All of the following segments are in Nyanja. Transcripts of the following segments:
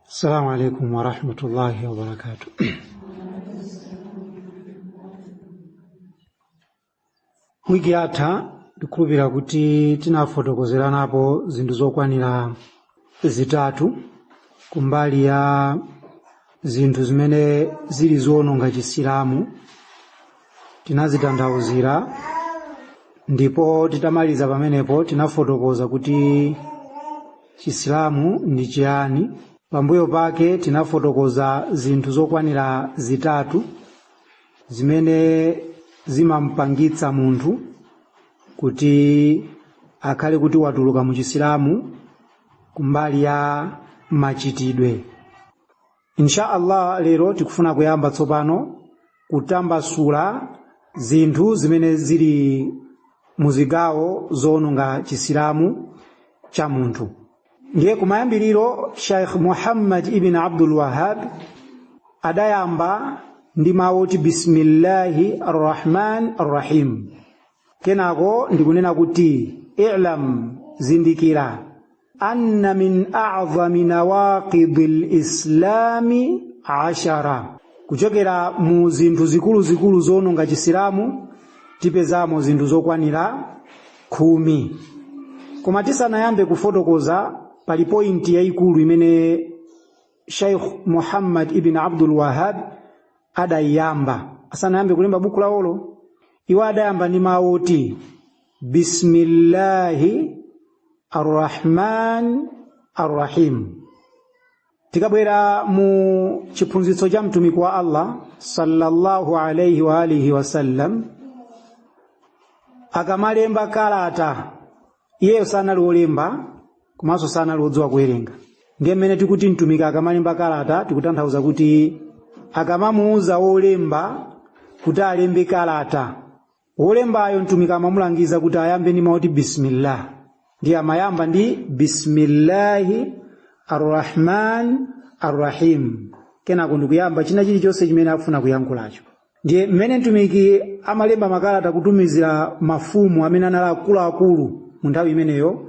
Assalamu alaikum warahmatullahi wabarakatuh. Wiki yatha ndikukhulupirira kuti tinafotokozeranapo zinthu zokwanira zitatu kumbali ya zinthu zimene zili zoononga Chisilamu. Tinazitanthauzira, ndipo titamaliza pamenepo tinafotokoza kuti Chisilamu ndi chiyani. Pambuyo pake tinafotokoza zinthu zokwanira zitatu zimene zimampangitsa munthu kuti akhale kuti watuluka mu Chisilamu kumbali ya machitidwe. Insha Allah lero tikufuna kuyamba tsopano kutambasula zinthu zimene zili muzigawo zoononga Chisilamu cha munthu. Ndiye kumayambiriro Sheikh Muhammad ibn Abdul Wahhab adayamba ndi mawu oti bismillahi arrahman arrahim. Kenako ndikunena kuti i'lam, zindikira, anna min a'zami nawaqidi lislami 10, kuchokera mu zinthu zikuluzikulu zoononga Chisilamu tipezamo zinthu zokwanira 10. Koma tisanayambe kufotokoza, pali pointi yayikulu imene Sheikh Muhammad ibn Abdul Wahhab adayamba asanayambe kulemba buku lawolo. Iwo adayamba ndi mawu oti bismillahi arrahman arrahim. Tikabwera mu chiphunzitso cha mtumiki wa Allah sallallahu alayhi wa alihi wasallam, akamalemba kalata, iyeyo sanali wolemba komanso sanali wodziwa kuwerenga. Ndiye mmene tikuti mtumiki akamalemba kalata, tikutanthauza kuti akamamuuza wolemba kuti alembe kalata, wolembayo mtumiki amamulangiza kuti ayambe ndi mawu oti bismillah. Ndiye amayamba ndi bismillahi arrahman arrahim, kenako ndikuyamba china chilichonse chimene akufuna kuyankhulacho. Ndiye mmene mtumiki amalemba makalata kutumizira mafumu amene anali akuluakulu mu nthawi imeneyo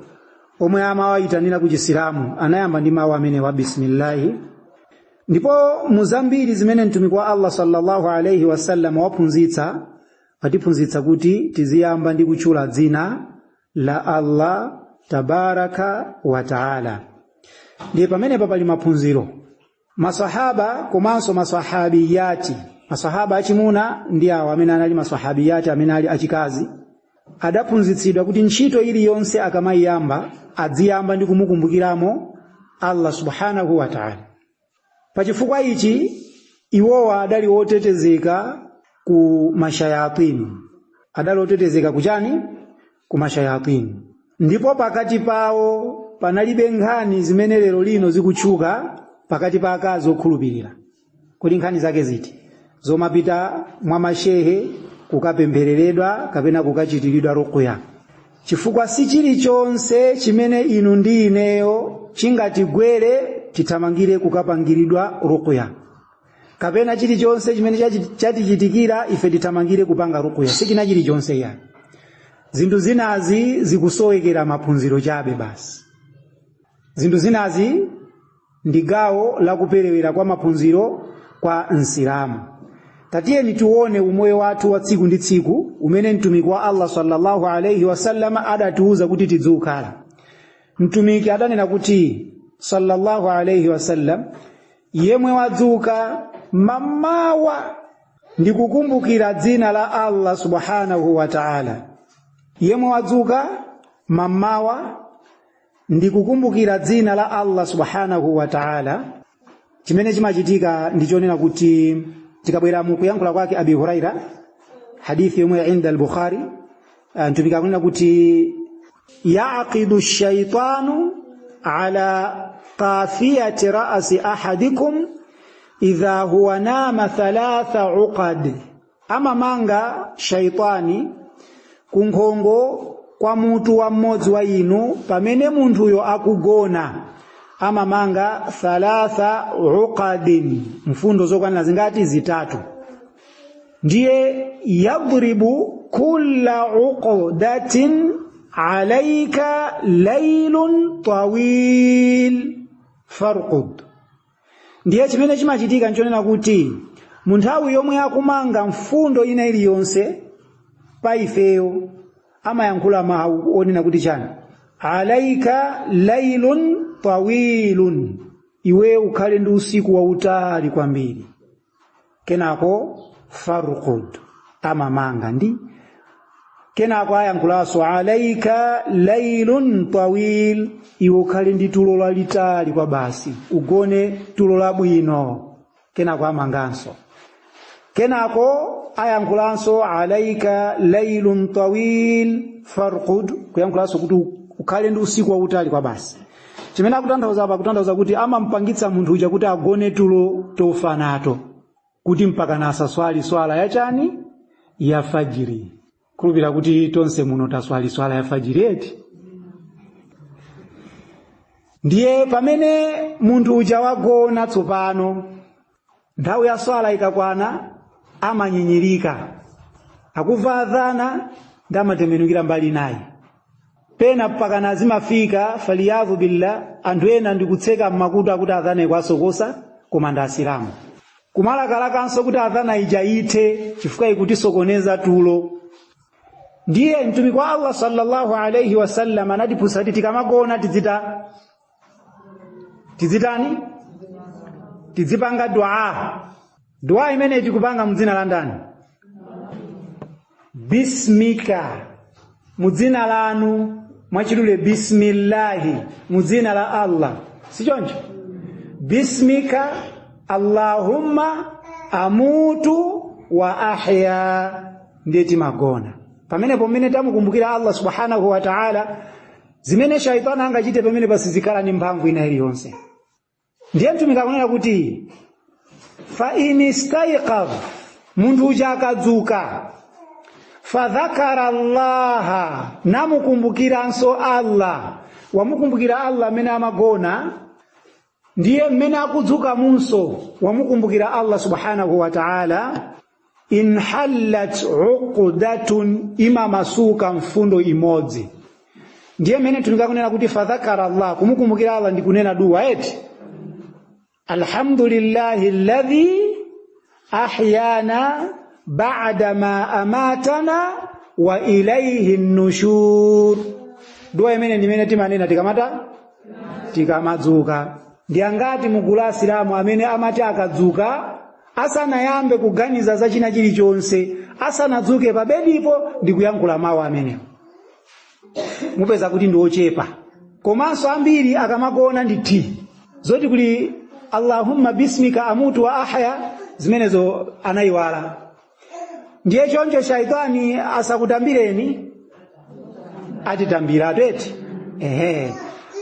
omwe amawayitanira ku Chisilamu, anayamba ndi mawu amene wa bismillahi. Ndipo mu zambiri zimene mtumiki wa Allah sallallahu alaihi wasallam waphunzitsa, watiphunzitsa kuti tiziyamba ndi kutchula dzina la Allah tabaraka wa taala. Ndiye pamenepa pali maphunziro. Masahaba komanso masahabiyati, masahaba achimuna ndi awo amene anali masahabiyati amene ali achikazi, adaphunzitsidwa kuti ntchito iliyonse akamayiyamba adziyamba ndi kumukumbukiramo Allah subhanahu wa ta'ala. Pachifukwa ichi iwowa adali otetezeka ku mashayatini. Adali otetezeka kuchani? Ku mashayatini. Ndipo pakati pawo panalibe nkhani zimene lero lino zikutchuka pakati pa akazi okhulupirira. Kodi nkhani zake ziti? Zomapita mwa mashehe kukapemphereredwa kapena kukachitiridwa ruqya. Chifukwa si chilichonse chimene inu ndi ineyo chingatigwere tithamangire kukapangiridwa ruqya, kapena chilichonse chimene chatichitikira ife tithamangire kupanga ruqya. Si china chilichonse yani. Zinthu zinazi zikusowekera maphunziro chabe basi. Zinthu zinazi ndi gawo lakuperewera kwa maphunziro kwa Msilamu. Tatiyeni tione umoyo wathu wa tsiku ndi tsiku umene mtumiki wa Allah sallallahu alaihi wasallam adatiuza kuti tidziukhala. Mtumiki adanena kuti sallallahu alaihi wasallam, yemwe wadzuka mamawa ndi kukumbukira dzina la Allah subhanahu wa ta'ala, yemwe wadzuka mamawa ndi kukumbukira dzina la Allah subhanahu wa ta'ala, chimene chimachitika ndi chonena kuti tikabwera mu kuyankhula kwake Abi Huraira, hadithi yomwe inda al-Bukhari, mtumiki akunena kuti yaqidu shaitanu ala qafiyati ra'si ahadikum idha huwa nama thalatha uqad, amamanga shaitani kunkhongo kwa mutu wa mmodzi wa inu pamene munthuyo akugona, amamanga thalatha uqadin, mfundo zokwanira zingati? Zitatu. Ndiye yadribu kulla uqdatin alayka laylun tawil farqud. Ndiye chimene chimachitika nchonena kuti mu nthawi yomwe akumanga mfundo ina iliyonse pa ifeyo, amayankhula mawu onena kuti chani? Alaika lailun tawilun, iwe ukhale ndi usiku wautali kwambiri. Kenako farqud, amamanga ndi kenako ayankhulanso alaika lailun tawil, iwe ukhale ndi tulo lalitali kwa basi, ugone tulo labwino. Kenako amanganso, kenako ayankhulanso alaika lailun tawil farqud, kuyankhulanso kuti ukhale ndi usiku wautali kwa basi. Chimene akutanthauza apa, akutanthauza kuti amampangitsa munthu uja kuti agone tulo tofa nato, kuti mpaka nasaswali swala yachani? Ya fajiri. Khulupira kuti tonse muno taswali swala ya fajiri, eti? Ndiye pamene munthu uja wagona, tsopano nthawi ya swala ikakwana, amanyinyirika, akumva adhana ndi amatembenukira mbali nayi. Pena mpakana zimafika, faliyadhu billah, anthu ena ndikutseka mmakutu akuti adhana ikwasokosa, koma ndi Asilamu, kumalakalakanso kuti adhana ija ithe chifukwa ikutisokoneza tulo. Ndiye Mtumiki wa Allah sallallahu alaihi wasallam anatiphunzitsa kuti tikamagona tidzitani? Tidzipanga dua. Dua imene tikupanga mdzina la ndani? Bismika, mudzina lanu, mwachidule bismillahi, mudzina la Allah, sichoncho? Bismika allahumma amutu wa ahya. Ndiye timagona pamenepo mmene tamukumbukira Allah subhanahu wa ta'ala. Zimene shaitani angachite pamene pasizikhala ndi mphamvu ina iliyonse. Ndiye Mtumiki akunena kuti fa in istayqadh, munthu uja akadzuka, fadhakara Allaha, namukumbukiranso Allah, wamukumbukira Allah amene amagona, ndiye mmene akudzuka munso wamukumbukira Allah subhanahu wa ta'ala, inhallat uqdatun, imamasuka mfundo imodzi. Ndiye mmene Mtumiki akunena kuti fadhakara Allah, kumukumbukira Allah ndi kunena dua, eti? Alhamdulillahi alladhi ahyana ba'da ma amatana wa ilayhi nushur. Dua imene ndimene timanena tikamata tikamadzuka. Ndi angati mugulu Asilamu amene amati akadzuka, asanayambe kuganiza za china chilichonse, asanadzuke pa bedipo, ndi kuyankhula mawu amenewo? Mupeza kuti ndi ochepa. Komanso ambiri akamagona ndi ti zoti kuli allahumma bismika amutu wa ahya, zimenezo anayiwala. Ndiye choncho shaitani asakutambireni, atitambira ateti. Ehe,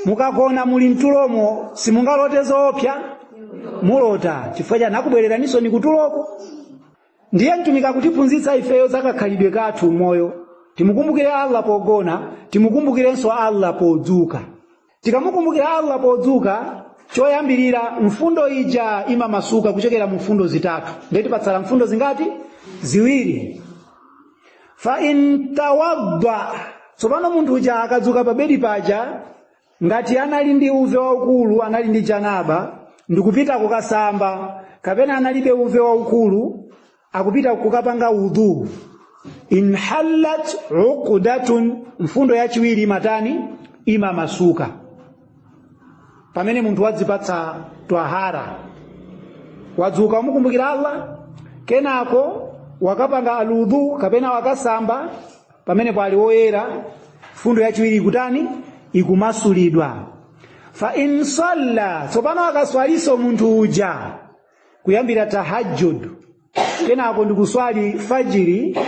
mukagona muli mtulomo, simungalote zoopsa? Mulota. Chifukwa chani? Akubwereraninso ni kutuloko. Ndiye Mtumiki akutiphunzitsa ifeyo za kakhalidwe kathu moyo. Timukumbukire Allah pogona, timukumbukirenso Allah podzuka. Tikamukumbukira Allah podzuka, choyambirira mfundo ija imamasuka kuchokera mu mfundo zitatu. Ndiye tipatsala mfundo zingati? Ziwiri. Fa in tawadda, tsopano munthu uja akadzuka pa bedi paja, ngati anali ndi uve waukulu, anali ndi janaba, ndikupita kukasamba, kapena analibe uve waukulu, akupita kukapanga udhu, inhallat uqdatun, mfundo yachiwiri imatani? Imamasuka. Pamene munthu wadzipatsa twahara, wadzuka, wamukumbukira Allah, kenako wakapanga aludhu kapena wakasamba, pamenepo ali woyera. Mfundo yachiwiri ikutani? Ikumasulidwa. Fa in salla, tsopano akaswaliso munthu uja kuyambira tahajjud, kenako ndikuswali fajiri,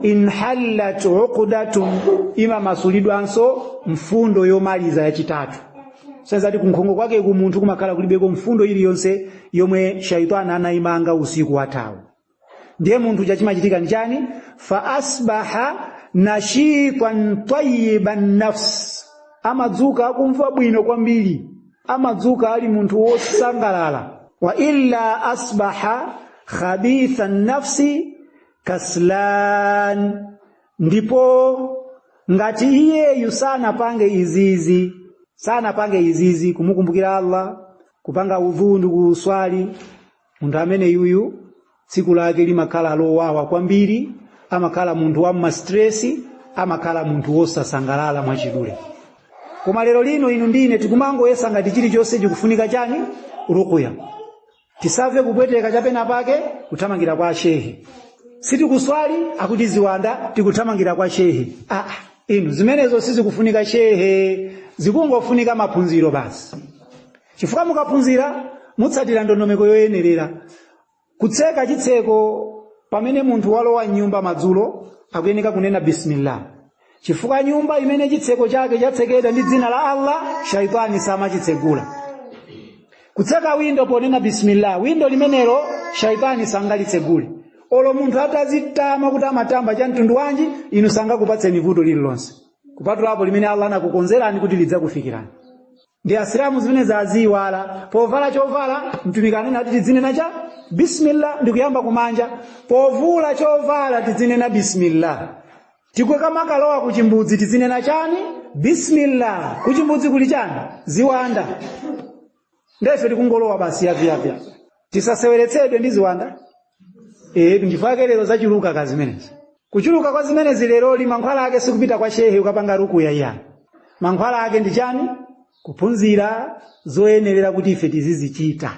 inhallat uqdatun, imamasulidwanso mfundo yomaliza yachitatu. Senzati kunkhongo kwake ku munthu kumakhala kulibeko mfundo iliyonse yomwe shaitani anayimanga usiku wathawu. Ndiye munthu chachimachitika ndi chani? Fa asbaha nashitan tayyiban nafs, amadzuka akumva bwino kwambiri, amadzuka ali munthu wosangalala. Wa illa asbaha khabitha nafsi kaslan, ndipo ngati iyeyu sanapange izizi, sanapange izizi, kumukumbukira Allah, Kupanga udhu ndi kuswali, munthu amene yuyu tsiku lake limakhala lowawa kwambiri, amakhala munthu wa ma stress, amakhala munthu wosasangalala mwachidule. Koma lero lino inu ndine tikumangoyesa ngati chilichonse chikufunika chani? Ruqya. Tisamve kupweteka chapena pake, kuthamangira kwa shehe. Sitikuswali, akuti ziwanda, tikuthamangira kwa shehe. Ah, inu zimenezo sizikufunika shehe, zikungofunika maphunziro basi. Chifukwa mukaphunzira mutsatira ndondomeko yoyenerera. Kutseka chitseko pamene munthu walowa mnyumba madzulo akuyeneka kunena bismillah, chifukwa nyumba imene chitseko chake chatsekedwa ndi dzina la Allah, shaitani samachitsegula. Kutseka windo ponena bismillah, windo limenelo shaitani sangalitsegule. Olo munthu atazitama kuti amatamba cha mtundu wanji, inu sangakupatseni vuto lililonse kupatulapo limene Allah anakukonzerani kuti lidzakufikirani. Ndi Asilamu zimene zaziwala. Povala chovala, Mtumiki anena kuti tidzinena cha bismillah ndikuyamba kumanja. Povula chovala tidzinena bismillah. Tikamakalowa kuchimbudzi tidzinena chani? Bismillah. Kuchimbudzi kuli chani? Ziwanda. Ndefe tikungolowa basi yavyavya, tisaseweretsedwe ndi ziwanda. Ndifake lero zachuluka ka zimenezi. Kuchuluka kwa zimenezi leroli, mankhwala ake sikupita kwa shehe ukapanga ruqya iya. Mankhwala ake ndi chani? Kuphunzira zoyenerera kuti ife tizizichita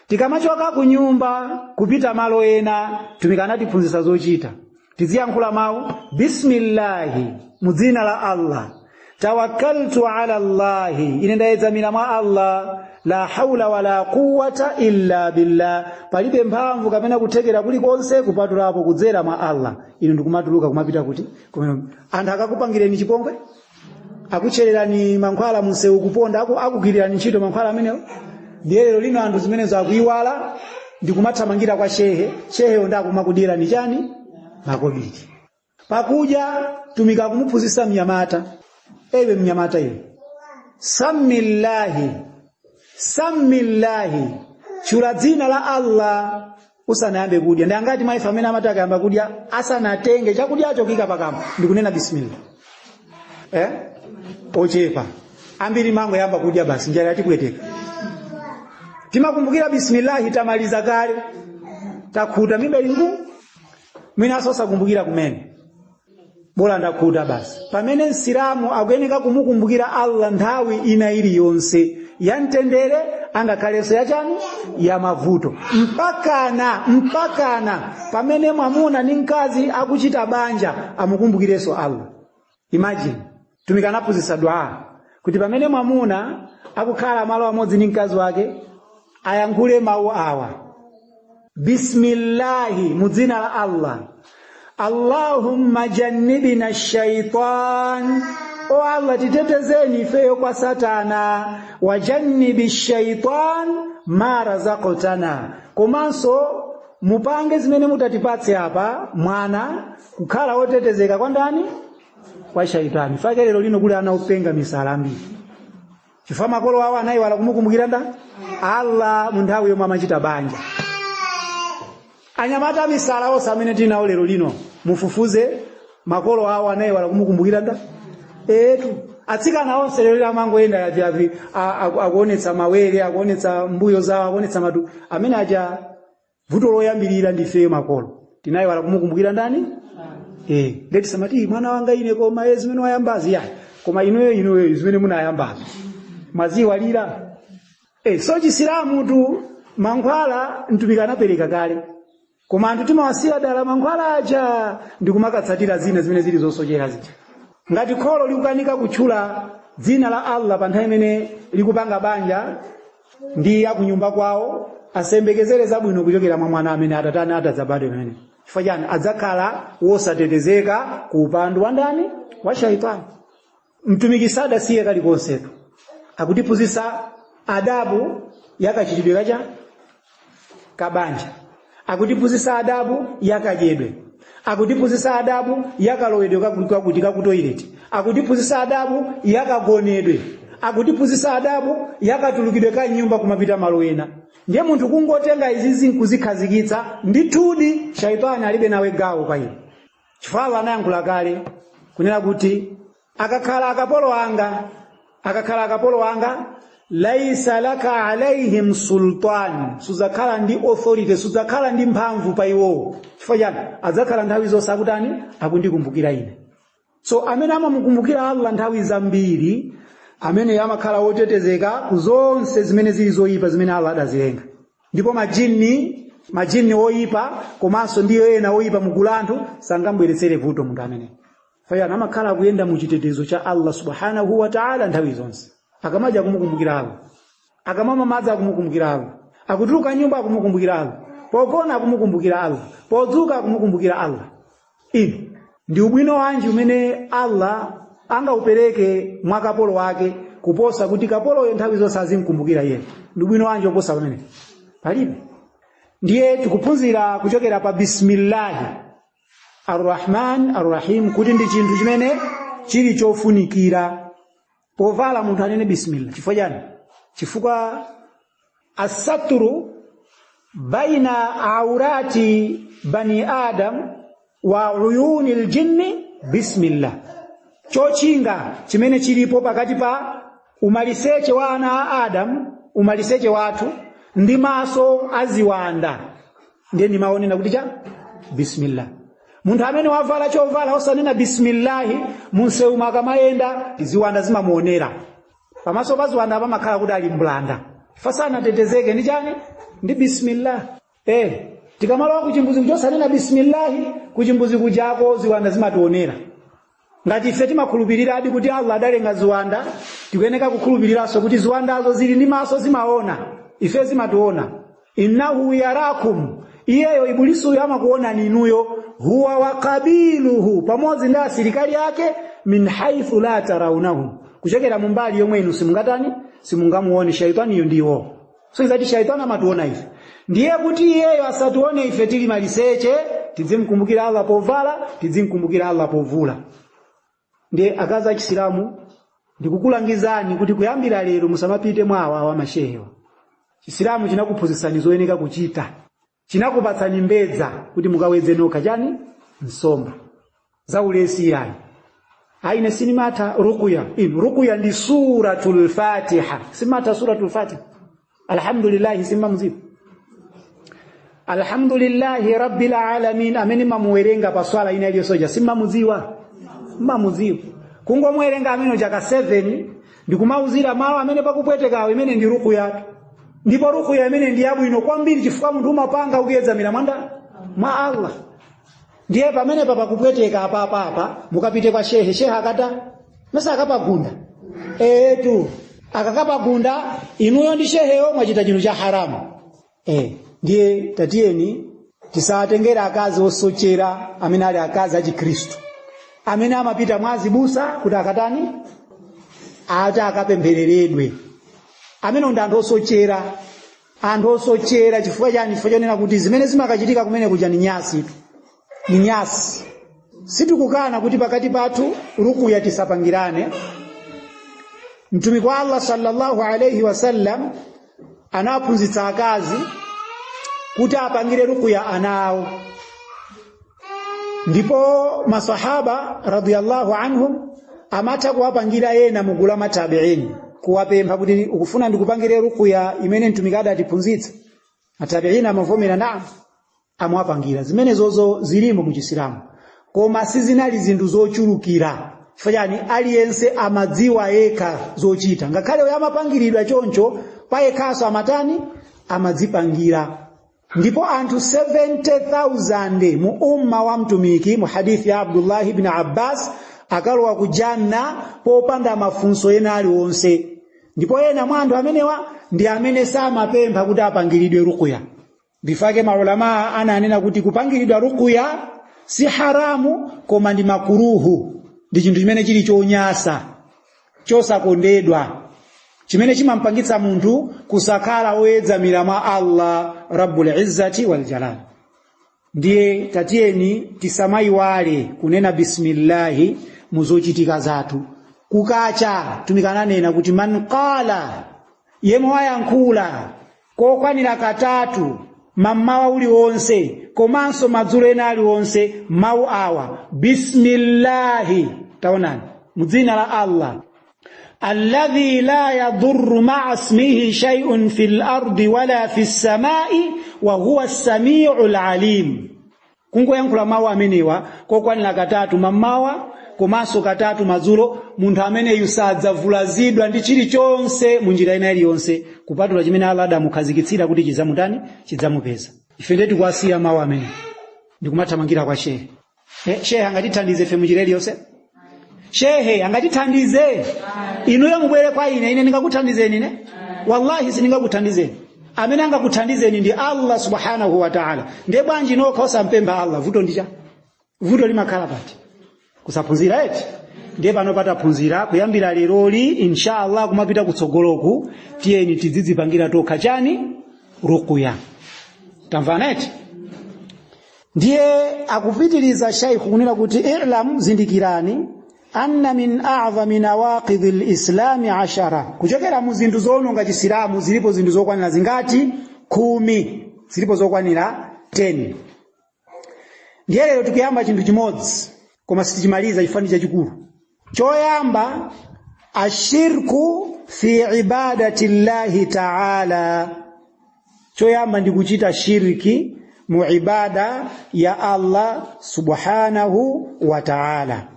tikamachoka ku nyumba kupita malo ena. Mtumiki anatiphunzitsa zochita. Tiziyankhula mawu bismillahi, mu dzina la Allah, tawakkaltu ala Allahi, ine ndayedzamira mwa Allah, la haula wala quwwata illa billah, palibe mphamvu kapena kuthekera kulikonse kupatulapo kudzera mwa Allah. Inu ndikumatuluka kumapita kuti kumene anthu akakupangireni chipongwe, akutchererani mankhwala munsewu, kuponda, akugwirirani ntchito mankhwala amenewo. Ndiye lero lino anthu zimenezo akuiwala ndikumathamangira kwa shehe. Sheheyo ndakumakudyerani chani? Makobiri. Pakudya, Mtumiki akumuphunzitsa mnyamata: ewe mnyamata iwe, sammillahi, sammillahi, tchula dzina la Allah usanayambe kudya. Ndi angati mwa ife amene amati akayamba kudya, asanatenge chakudyacho kuyika pakamwa, ndikunena bismillah? Ochepa. Ambiri mangoyamba kudya basi, njala yatipweteka. Timakumbukira bismillahi tamaliza kale, takhuta, mimba ili ngu, mwinanso osakumbukira kumene, bola ndakhuta basi. Pamene Msilamu akuyeneka kumukumbukira Allah nthawi ina iliyonse, ya mtendere angakhalenso yachani, ya mavuto, mpakana pamene mwamuna ndi mkazi akuchita banja amukumbukirenso Allah. Imagine, Mtumiki anaphunzitsa dua kuti pamene mwamuna akukhala malo amodzi ndi mkazi wake ayankhule mawu awa: bismillahi, mu dzina la Allah, allahumma jannibna shaitan, o Allah, titetezeni ifeyo kwa satana, wajannibi shaitan ma razaqtana, komanso mupange zimene mutatipatse apa mwana kukhala wotetezeka kwa ndani? Kwa shaitani. Fake lero lino kuli ana openga misala ambiri, chifukwa makolo awo anayiwala kumukumbukira nda Allah mu nthawi yomwe amachita banja. Anyamata amisala onse amene tinawo lero lino, mufufuze, makolo awo anayiwala kumukumbukira nda etu. Atsikana onse lero lino amangoyenda yaviyavi, akuonetsa mawere, akuonetsa mbuyo zawo, akuonetsa matu amene aja. Vuto loyambirira ndifeyo makolo, tinayiwala kumukumbukira ndani? Ndeti samati mwana wanga ine, koma ye zimene wayambazi yayi, koma inuyo zimene munayambazo mwaziwalira. So Chisilamu tu, mankhwala Mtumiki anapereka kale, koma anthu timawasiya dala mankhwala aja ndikumakatsatira zina zimene zili zosochera zija. Ngati kholo likukanika kutchula dzina la Allah pa nthawi imene likupanga banja ndi akunyumba kwawo, asembekezere zabwino kuchokera mwa mwana amene atatani, atadzabadwe pamene. Chifukwa chani? Adzakhala wosatetezeka ku upandu wa ndani? Wa shaitani. Mtumiki sadasiye kalikonsetu. Akutiphunzitsa adabu yakachitidwe kacha kabanja, akutiphunzitsa adabu yakadyedwe, akutiphunzitsa adabu yakalowedwe kakuti kakutoilet, akutiphunzitsa adabu yakagonedwe, akutiphunzitsa adabu yakatulukidwe ka nyumba kumapita malo ena. Ndiye munthu kungotenga izizi nkuzikhazikitsa, ndithudi shaitani alibe nawe gawo pa iwe, chifukwa Allah anayankhula kale kunena kuti akakhala akapolo anga, akakhala akapolo anga Laisa laka alaihim sultan, sudzakhala ndi authority, sudzakhala ndi mphamvu pa iwowo. Chifukwa chani? Adzakhala nthawi zonse akutani? Akundikumbukira ine. So amene amamukumbukira Allah nthawi zambiri, amene amakhala wotetezeka ku zonse zimene zili zoyipa zimene Allah adazilenga. Ndipo majinni oyipa komanso ndiyo ena oyipa mugulu anthu sangambweretsere vuto munthu amene fayana amakhala akuyenda mu chitetezo cha Allah subhanahu wa ta'ala nthawi zonse. Akamadya akumukumbukira Allah, akamamwa madzi akumukumbukira Allah, akutuluka nyumba akumukumbukira Allah, pogona akumukumbukira Allah, podzuka akumukumbukira Allah. Inu ndi ubwino wanji umene Allah angaupereke mwa kapolo wake kuposa kuti kapoloyo nthawi zonse azimkumbukira iye? Ndi ubwino wanji oposa pamene? Palibe. Ndiye tikuphunzira kuchokera pa bismillahi arrahman arrahim kuti ndi chinthu chimene chili chofunikira. Povala munthu anene bismillah. Chifukwa chani? Chifukwa asatru baina aurati bani adam wa uyuni ljinni bismillah, chochinga chimene chilipo pakati pa umaliseche wa ana a Adam, umaliseche wathu ndi maso aziwanda, ndiye ndimaonena kuti cha bismillah. Munthu amene wavala chovala osanena bismillahi, munsewu akamayenda ziwanda zimamuonera. Pamaso pa ziwanda pamakhala kuti ali mbulanda, fasanatetezeke ndi chani? Ndi bismillah. Tikamalowa kuchimbuzi kuchosanena bismillahi, kuchimbuzi kujako ziwanda zimationera. Ngati ife timakhulupiriradi kuti Allah adalenga ziwanda, tikuyeneka kukhulupiriranso kuti ziwandazo zili ndi maso, zimaona, ife zimationa. Innahu yarakum, iyeyo ibulisuyo amakuonani inuyo, huwa wa qabiluhu, pamodzi ndi asilikali ake, min haithu la tarawnahum, kuchokera mumbali yomwe inu simungatani, simungamuone. Shaitaniyo ndiwo. So izati shaitani amationa ife, ndiye kuti iyeyo asatione ife tili maliseche, tidzimkumbukira Allah povala, tidzimkumbukira Allah povula. Ndiye akazi achisilamu, ndikukulangizani kuti kuyambira lero musamapite mwa awawa mashehewa. Chisilamu chinakuphunzitsani zoyeneka kuchita, chinakupatsani mbedza kuti mukawedze nokha chani? Nsomba zaulesi yayi. Aine sinimatha ruqya. Inu ruqya ndi suratul Fatiha. Simatha suratul Fatiha. Alhamdulillah simmamuziwa. Alhamdulillahi rabbil alamin amene mamuwerenga pa swala ina iliyonse simmamuziwa. Mmamuziwa. Kungomwerenga amene chaka 7 ndikumauzira mawu amene pakupwetekawo, imene ndi ruqya. Ndipo ruqya imene ndi yabwino kwambiri chifukwa munthu umapanga ukuyedzamira mwanda mwa Allah. Ndiye pamene papakupweteka apapapa mukapite kwa shehe, shehe akata masa akapagunda etu akakapagunda inuyo ndi sheheyo mwachita chinthu cha haramu. Ndiye tatiyeni tisatengere akazi osochera amene ali akazi a Chikhristu amene amapita mwazibusa kuti akatani, ati akapemphereredwe. Amene ndi anthu osochera, anthu osochera. Chifukwa chani? Chifukwa chonena kuti zimene zimakachitika kumene kuja ni nyasi tu, ni nyasi. Sitikukana kuti pakati pathu rukuya tisapangirane. Mtumiki wa Allah sallallahu alayhi wasallam anaphunzitsa akazi kuti apangire rukuya ana awo, ndipo masahaba radiyallahu anhum amatha kuwapangira ena mugulu la matabi'in, kuwapempha kuti ukufuna ndikupangire rukuya imene mtumiki adatiphunzitsa. Matabi'in amavomera, naam, amwapangira. Zimene zozo zilimo mu Chisilamu, koma sizinali zinthu zochulukira. Chifukwa chani? Aliyense amadziwa yekha zochita, ngakhale uyo amapangiridwa choncho payekhanso amatani, amadzipangira. Ndipo anthu 70,000 mu umma wa mtumiki, mu hadithi ya Abdullah ibn Abbas, akalowa ku janna popanda mafunso ena aliwonse. Ndipo ena mwa anthu amenewa ndi amene samapempha kuti apangiridwe ruqya. Ndifake maulama ananena kuti kupangiridwa ruqya si haramu, koma ndi makuruhu, ndi chinthu chimene chili chonyasa, chosakondedwa, chimene chimampangitsa munthu kusakhala woyedzamira mwa Allah Rabbul Izzati wal Jalal. Ndiye tatiyeni tisamayiwale kunena bismillahi muzochitika zathu. Kukacha tumikananena kuti man qala, yemwe wayankhula kokwanira katatu mammawa uliwonse komanso madzulo ena aliwonse mawu awa bismillahi, taonani, mudzina la Allah, Alladhi la yadhurru ma'a ismihi shay'un fil ardi wala fis samai wa huwa as-sami'ul alim. Kungoyankhula mawu amenewa kokwanira katatu mammawa komanso katatu madzulo, munthu ameneyu sadzavulazidwa ndi chilichonse mu njira ina iliyonse kupatula chimene Allah adamukhazikitsira kuti chidzamutani, chidzamupeza. Ife ndiye tikuwasiya mawu amene ndikumathamangira kwa shehe. Shehe angatithandize ife munjira iliyonse? Shehe angatithandize? Inuyo mubwere kwa ine, ine ndingakuthandizeni ine? Wallahi sindingakuthandizeni. Amene angakuthandizeni ndi Allah subhanahu wa ta'ala. Ndiye bwanji nokha osampempha Allah? Vuto ndicha vuto limakhala pati? Kusaphunzira eti? Ndiye pano pataphunzira kuyambira leroli inshallah kumapita kutsogoloku, tiyeni tidzidzipangira tokha chani? Ruqya. Tamvana eti? Ndiye akupitiriza shaikh kunena kuti i'lam, zindikirani, anna min a'zami nawaqidhi lislami 10, kuchokera mu zinthu zoononga chisilamu zilipo zinthu zokwanira zingati? 10. Zilipo zokwanira 10. Ndiye lero tikuyamba chinthu chimodzi koma sitichimaliza chifukwa ndi chachikulu. Choyamba, ashirku fi ibadati llahi ta'ala. Choyamba ndi kuchita shirki mu ibada ya Allah subhanahu wa ta'ala.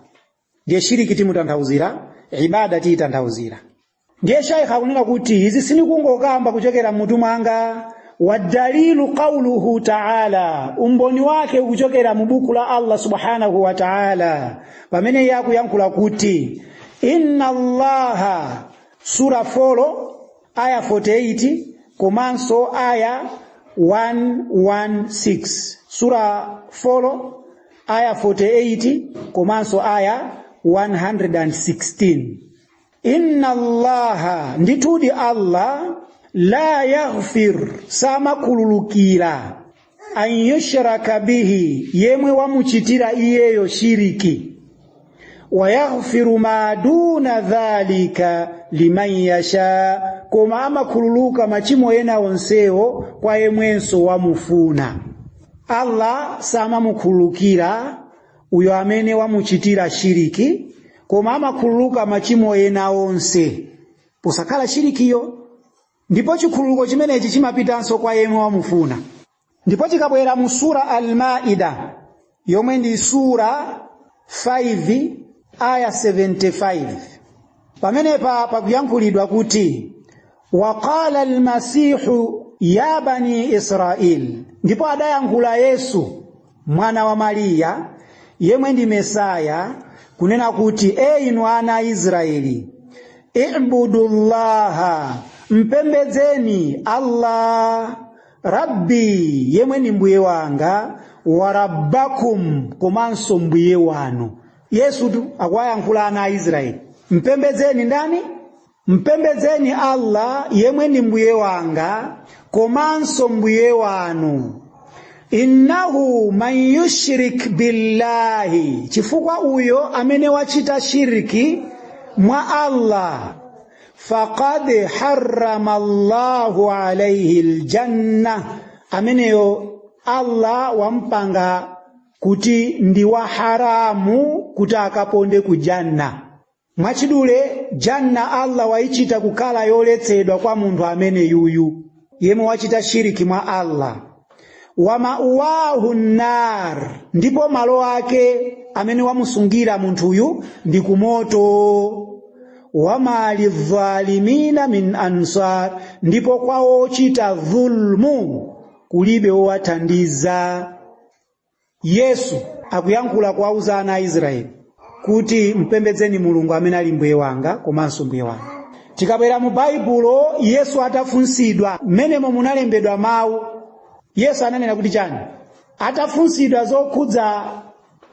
Ndiye shiriki timutanthauzira, ibada tiyitanthauzira. Ndiye shaikha akunena kuti izi sinikungokamba kuchokera mmutu mwanga. Wadalilu qawluhu ta'ala, umboni wake ukuchokera mu buku la Allah subhanahu wa ta'ala pamene iye akuyankhula kuti inna Allaha, sura 4 aya 48 komanso aya 116. Sura 4 aya 48 komanso aya 116. Inna Allaha, ndithudi Allah, la yaghfir, samakhululukira, an yushraka bihi, yemwe wamuchitira iyeyo shiriki, wa yaghfiru ma duna dhalika liman yasha, koma amakhululuka machimo ena onsewo kwa yemwenso wamufuna. Allah samamukhululukira uyo amene wamuchitira shiriki, koma amakhululuka machimo ena onse posakhala shirikiyo, ndipo chikhululuko chimenechi chimapitanso kwa yemwe wamufuna. Ndipo tikabwera mu sura Al-Maida yomwe ndi sura 5 aya 75, pamenepa pakuyankhulidwa kuti waqala almasihu ya bani Israil, ndipo adayankhula Yesu mwana wa Mariya yemwe ndi Mesaya kunena kuti, e inu ana a Israeli, ibudullaha, mpembedzeni Allah, rabbi, yemwe ni mbuye wanga, wa rabbakum, komanso mbuye wanu. Yesu tu akuwayankhula ana a Israeli, mpembedzeni ndani? Mpembedzeni Allah yemwe ndi mbuye wanga komanso mbuye wanu. Innahu man yushrik billahi, chifukwa uyo amene wachita shiriki mwa Allah, faqad harrama Allahu alayhi aljanna, ameneyo Allah wampanga kuti ndi wa haramu kuti akaponde ku janna. Mwachidule, janna Allah wayichita kukhala yoletsedwa kwa munthu amene yuyu yemwe wachita shiriki mwa Allah. Wa ma'wahu nar, ndipo malo ake amene wamusungira munthuyu ndi kumoto. Wama lidhalimina min ansar, ndipo kwa ochita dhulmu kulibe wowathandiza. Yesu akuyankhula kuwauza ana a Israeli kuti mpembedzeni Mulungu amene ali mbuye wanga komanso mbuye wanu. Tikabwera mu Baibulo, Yesu atafunsidwa, mmenemo munalembedwa mawu. Yesu ananena kuti chani? Atafunsidwa zokhudza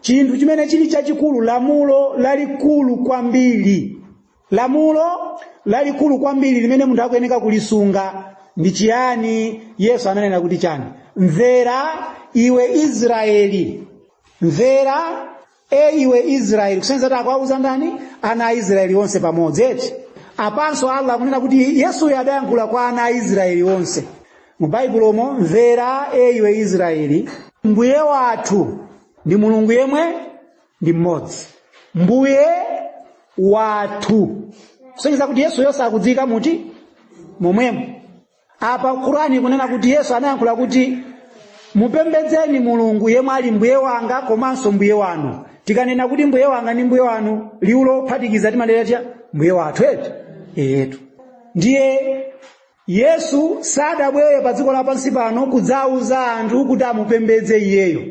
chinthu chimene chili chachikulu, lamulo lalikulu kwambiri, lamulo lalikulu kwambiri limene munthu akuyeneka kulisunga ndi chiyani? Yesu ananena kuti chani? Mvera iwe Israeli, mvera e iwe Israeli, kusonyeza kuti akuwauza ndani? Ana a Israeli onse pamodzi eti. Apanso Allah akunena kuti Yesuyo adayankhula kwa ana a Israeli onse mu Baibulomo, mvera e iwe Israeli, mbuye wathu ndi Mulungu yemwe ndi mmodzi, mbuye wathu. Kusonyeza kuti Yesuyo sakudziika muti momwemo. Apa Kurani kunena kuti Yesu anayankhula kuti mupembedzeni Mulungu yemwe ali mbuye wanga komanso mbuye wanu. Tikanena kuti mbuye wanga ndi mbuye wanu, liwu lophatikiza timanena tiya mbuye wathu eti eyetu. Ndiye Yesu sadabwere pa dziko lapansi pano kudzauza anthu kuti amupembedze iyeyo.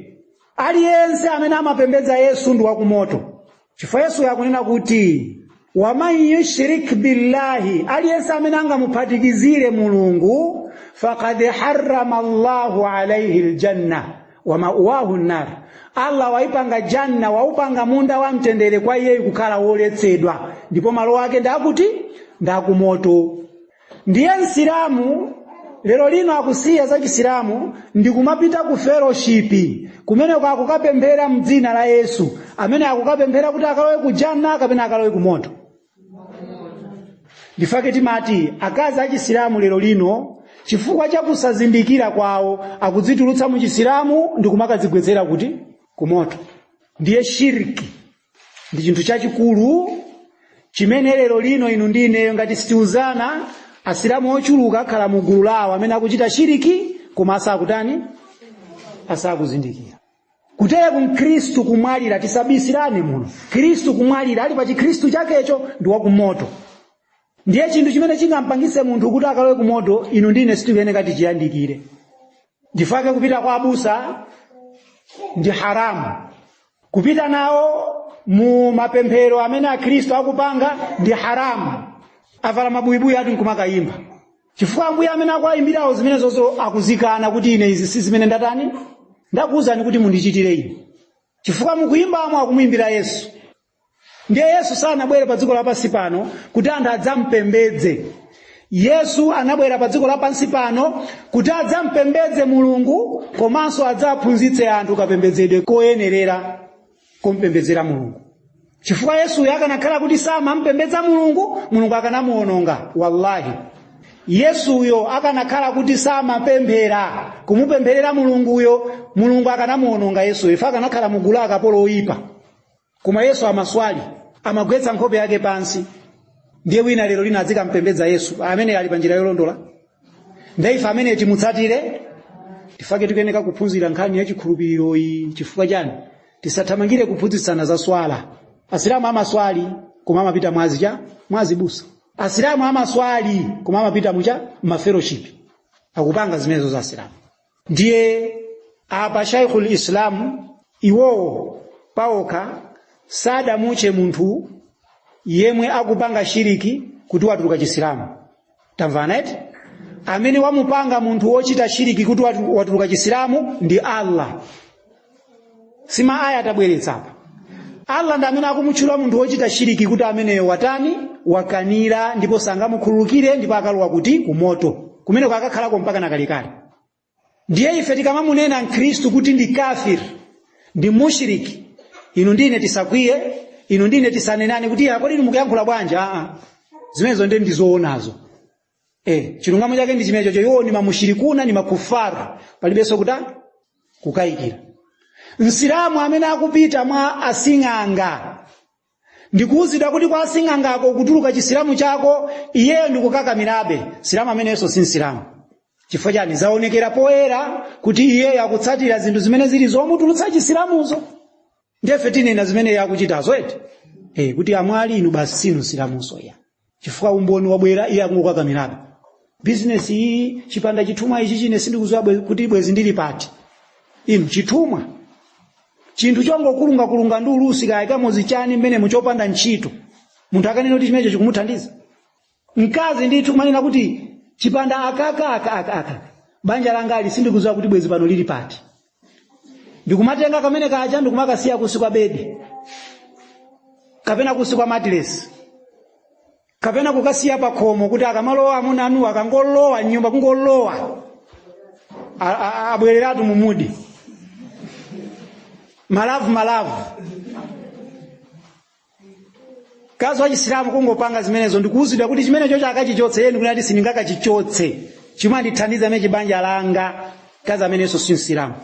Aliyense amene amapembedza Yesu ndi wakumoto, chifukwa Yesu akunena kuti waman yushrik billahi, aliyense amene angamuphatikizire Mulungu, faqad harrama Allahu alayhi aljanna wa ma'wahu nnar, Allah waipanga janna, waupanga munda wa mtendere kwa iyeyu kukhala woletsedwa, ndipo malo ake ndakuti ndakumoto. Ndiye Msilamu lero lino akusiya za Chisilamu ndikumapita ku fellowship kumeneko akukapemphera mdzina la Yesu, amene akukapemphera kuti akalowe ku janna kapena akalowe ku moto. Ndifake timati akazi achisilamu lero lino chifukwa cha kusazindikira kwawo akudzitulutsa mu Chisilamu ndikumakadzigwetsera kuti ku moto. Ndiye shirki ndi chinthu chachikulu chimene lero lino inu ndi ineyo ngati sitiuzana, Asilamu ochuluka akhala mu gulu lawo amene akuchita shiriki koma asakutani, asakuzindikira. Kutere Mkhristu kumwalira, tisabisirane muno, Khristu kumwalira ali pa Chikhristu chakecho ndi wakumoto. Ndiye chinthu chimene chingampangise munthu kuti akalowe kumoto, inu ndi ine sitikuyeneka tichiyandikire. Ndifake kupita kwa abusa ndi haramu, kupita nawo mu mapemphero amene Akhristu akupanga ndi haramu. Avala mabuyibuyi ati nkumakayimba, chifukwa ambuye amene akuwayimbirawo zimenezozo akuzikana kuti ine izi si zimene ndatani ndakuwuzani kuti mundichitire ine, chifukwa mukuyimbamo akumuyimbira Yesu. Ndiye Yesu sanabwere pa dziko lapansi pano kuti anthu adzampembedze. Yesu anabwera pa dziko lapansi pano kuti adzampembedze Mulungu komanso adzaphunzitse anthu kapembedzedwe koyenerera kumpembedzera Mulungu. Chifukwa Yesuyo akanakhala kuti samampembedza Mulungu, Mulungu akanamuwononga. Wallahi, Yesuyo akanakhala kuti samapemphera kumupempherera Mulunguyo, Mulungu akanamuwononga Yesuyo, ife akanakhala mugulu akapolo oyipa. Koma Yesu amaswali, amagwetsa nkhope yake pansi. Ndiye wina lero lino azikampembedza Yesu amene ali pa njira yolondola, ndiye ife amene timutsatire. Tifake tikuyeneka kuphunzira nkhani ya chikhulupiriro iyi. Chifukwa chani? Tisathamangire kuphunzitsana za swala. Asilamu amaswali koma amapita mwazi cha mwazi busa. Asilamu amaswali koma amapita mucha mafellowship, akupanga zimenezo za Asilamu. Ndiye apa Sheikhul Islam iwowo paokha sadamutche munthu yemwe akupanga shiriki kuti watuluka Chisilamu. Tamvana eti? Amene wamupanga munthu wochita shiriki kuti watuluka Chisilamu ndi Allah. Sima aya atabweretsa apa, Allah ndi amene akumutchula munthu wochita shiriki kuti ameneyo watani, wakanira, ndipo sangamukhululukire, ndipo akalowa kuti kumoto kumeneko akakhalako mpaka nakalekale. Ndiye ife tikamamunena Mkhristu kuti ndi kafir, ndi mushriki, inu ndine tisakwiye, inu ndine tisanenane kuti kodi inu mukuyankhula bwanji? Aa, zimenezo ndiye ndizoonazo. Chilungamo chake ndi chimenecho. Iwo ni mamushirikuna, ni makufaru, palibenso kuta kukayikira. Msilamu amene akupita mwa asing'anga ndikuwuzidwa kuti kwa asing'angako kutuluka Chisilamu chako, iyeyo ndikukakamirabe, Silamu amenenso si Msilamu. Chifukwa chani? Zaonekera poyera kuti iyeyo akutsatira zinthu zimene zili zomutulutsa Chisilamuzo. Ndefe tinena zimene iye akuchitazo eti, kuti amwali inu basi sinu Msilamunso ya, chifukwa umboni wabwera, iye akungokakamirabe. Bizinesi iyi chipanda chithumwa ichi chine sindikudziwa kuti bwezi ndili pati. Inu chithumwa chinthu chongokulungakulunga ndi ulusi kaya kamozi chani mmene muchopanda ntchito, munthu akanena kuti chimenecho chikumuthandiza. Mkazi ndithu kumanena kuti chipanda akaka aka aka aka banja langa ali sindikudziwa kuti bwezi pano lili pati, ndikumatenga kamene kaja ndikumakasiya kusi kwa bedi kapena kusi kwa matiresi kapena kukasiya pa khomo kuti akamalowa amuna anu akangolowa nyumba kungolowa abwereratu mumudi malavu malavu. Mkazi wa Chisilamu kungopanga zimenezo ndikuwuzidwa kuti chimenecho chakachichotse, yeye ndikunati sindingakachichotse, chimwe andithandiza amene chibanja langa. Mkazi amenenso si Msilamu.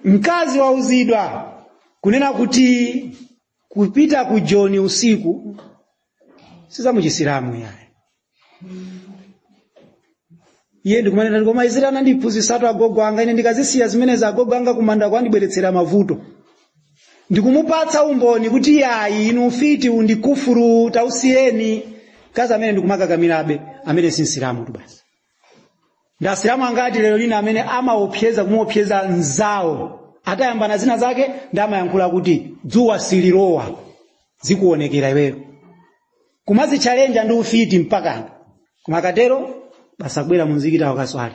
Mkazi wauzidwa kunena kuti kupita ku Joni usiku Sizamuchisilamu yayi. Iye ndikumanena, koma izira anandiphunzitsatu agogo anga, ine ndikazisiya zimenezi agogo anga kumanda kwandibweretsera mavuto. Ndikumupatsa umboni kuti yayi, inu ufiti undikufuru, tausiyeni. Kazi amene ndikumakakamirabe, amene si msilamu tu basi. Ndi asilamu angati lero lina amene amaopseza, kumuopseza nzawo atayambana zina zake, ndi amayankhula kuti dzuwa sililowa, zikuonekera iweyo, kumazitchalenja ndi ufiti mpakana kumakatero basi akubwera munzikiti akaswali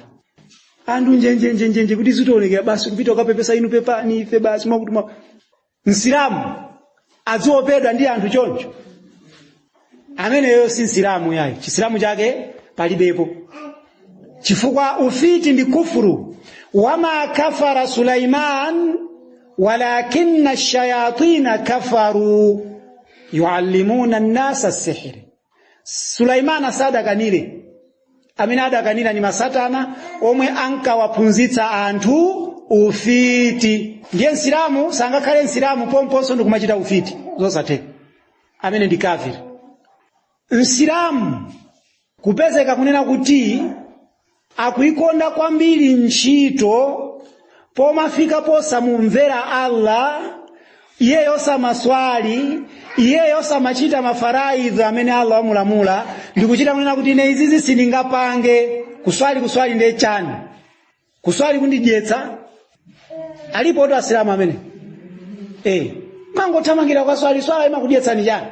anthu njenjenjenjenje kuti zitaonekera basi kupita ukapepesa, inu pepani ife basi mwakuti mwa Msilamu aziopedwa ndi anthu choncho? Ameneyo si msilamu yayi, chisilamu chake palibepo, chifukwa ufiti ndi kufuru. Wama kafara Sulaiman walakinna shayatina kafaru yuallimuna nnasa sihiri. Sulaimana sadakanire, amene adakanira ni masatana omwe ankawaphunzitsa anthu ufiti. Ndiye msilamu sangakhale msilamu pomponso ndikumachita ufiti, zosatheka, amene ndi kafiri. Msilamu kupezeka kunena kuti akuikonda kwambiri ntchito pomafika posamumvera Allah, iyeyo samaswali, iyeyo samachita mafaraidhi amene Allah wamulamula, ndikuchita kunena kuti ine izizi sindingapange. Kuswali, kuswali ndiye chani? Kuswali kundidyetsa? Alipo oto asilamu amene mangothamangira ukaswali, swala imakudyetsani chani?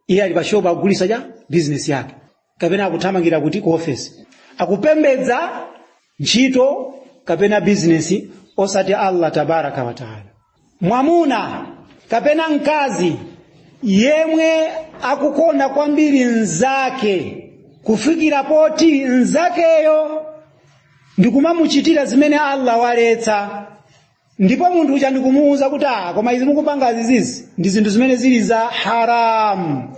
Iye ali pa shopu akugulisa cha business yake, kapena akuthamangira kuti ku office, akupembedza ntchito kapena business, osati Allah tabaraka wa taala. Mwamuna kapena mkazi yemwe akukonda kwambiri mnzake kufikira poti mnzakeyo ndikumamuchitira zimene Allah waletsa, ndipo munthu uja ndikumuwuza kuti ah, koma izi mukupanga zizizi ndi zinthu zimene zili za haramu,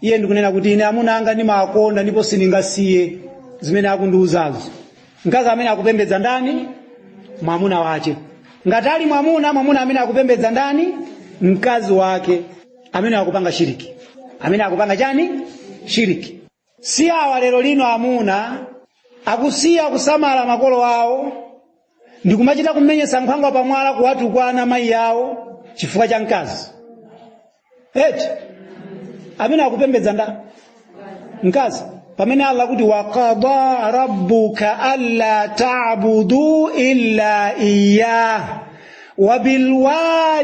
iye ndikunena kuti ine amuna anga ndimakonda ndipo sindingasiye zimene akundiwuzazo. Mkazi amene akupembedza ndani? Mwamuna wache. Ngati ali mwamuna, mwamuna amene akupembedza ndani? Mkazi wake. Amene akupanga shiriki, amene akupanga chani? Shiriki. Si awa lero lino amuna akusiya kusamala makolo awo ndikumachita kumenyesa nkhwangwa pamwala, kuwatukwana mayi awo chifukwa cha mkazi eti? Amene akupembedza nda mkazi, pamene Allah kuti waqada rabbuka alla ta'budu illa iyyah wa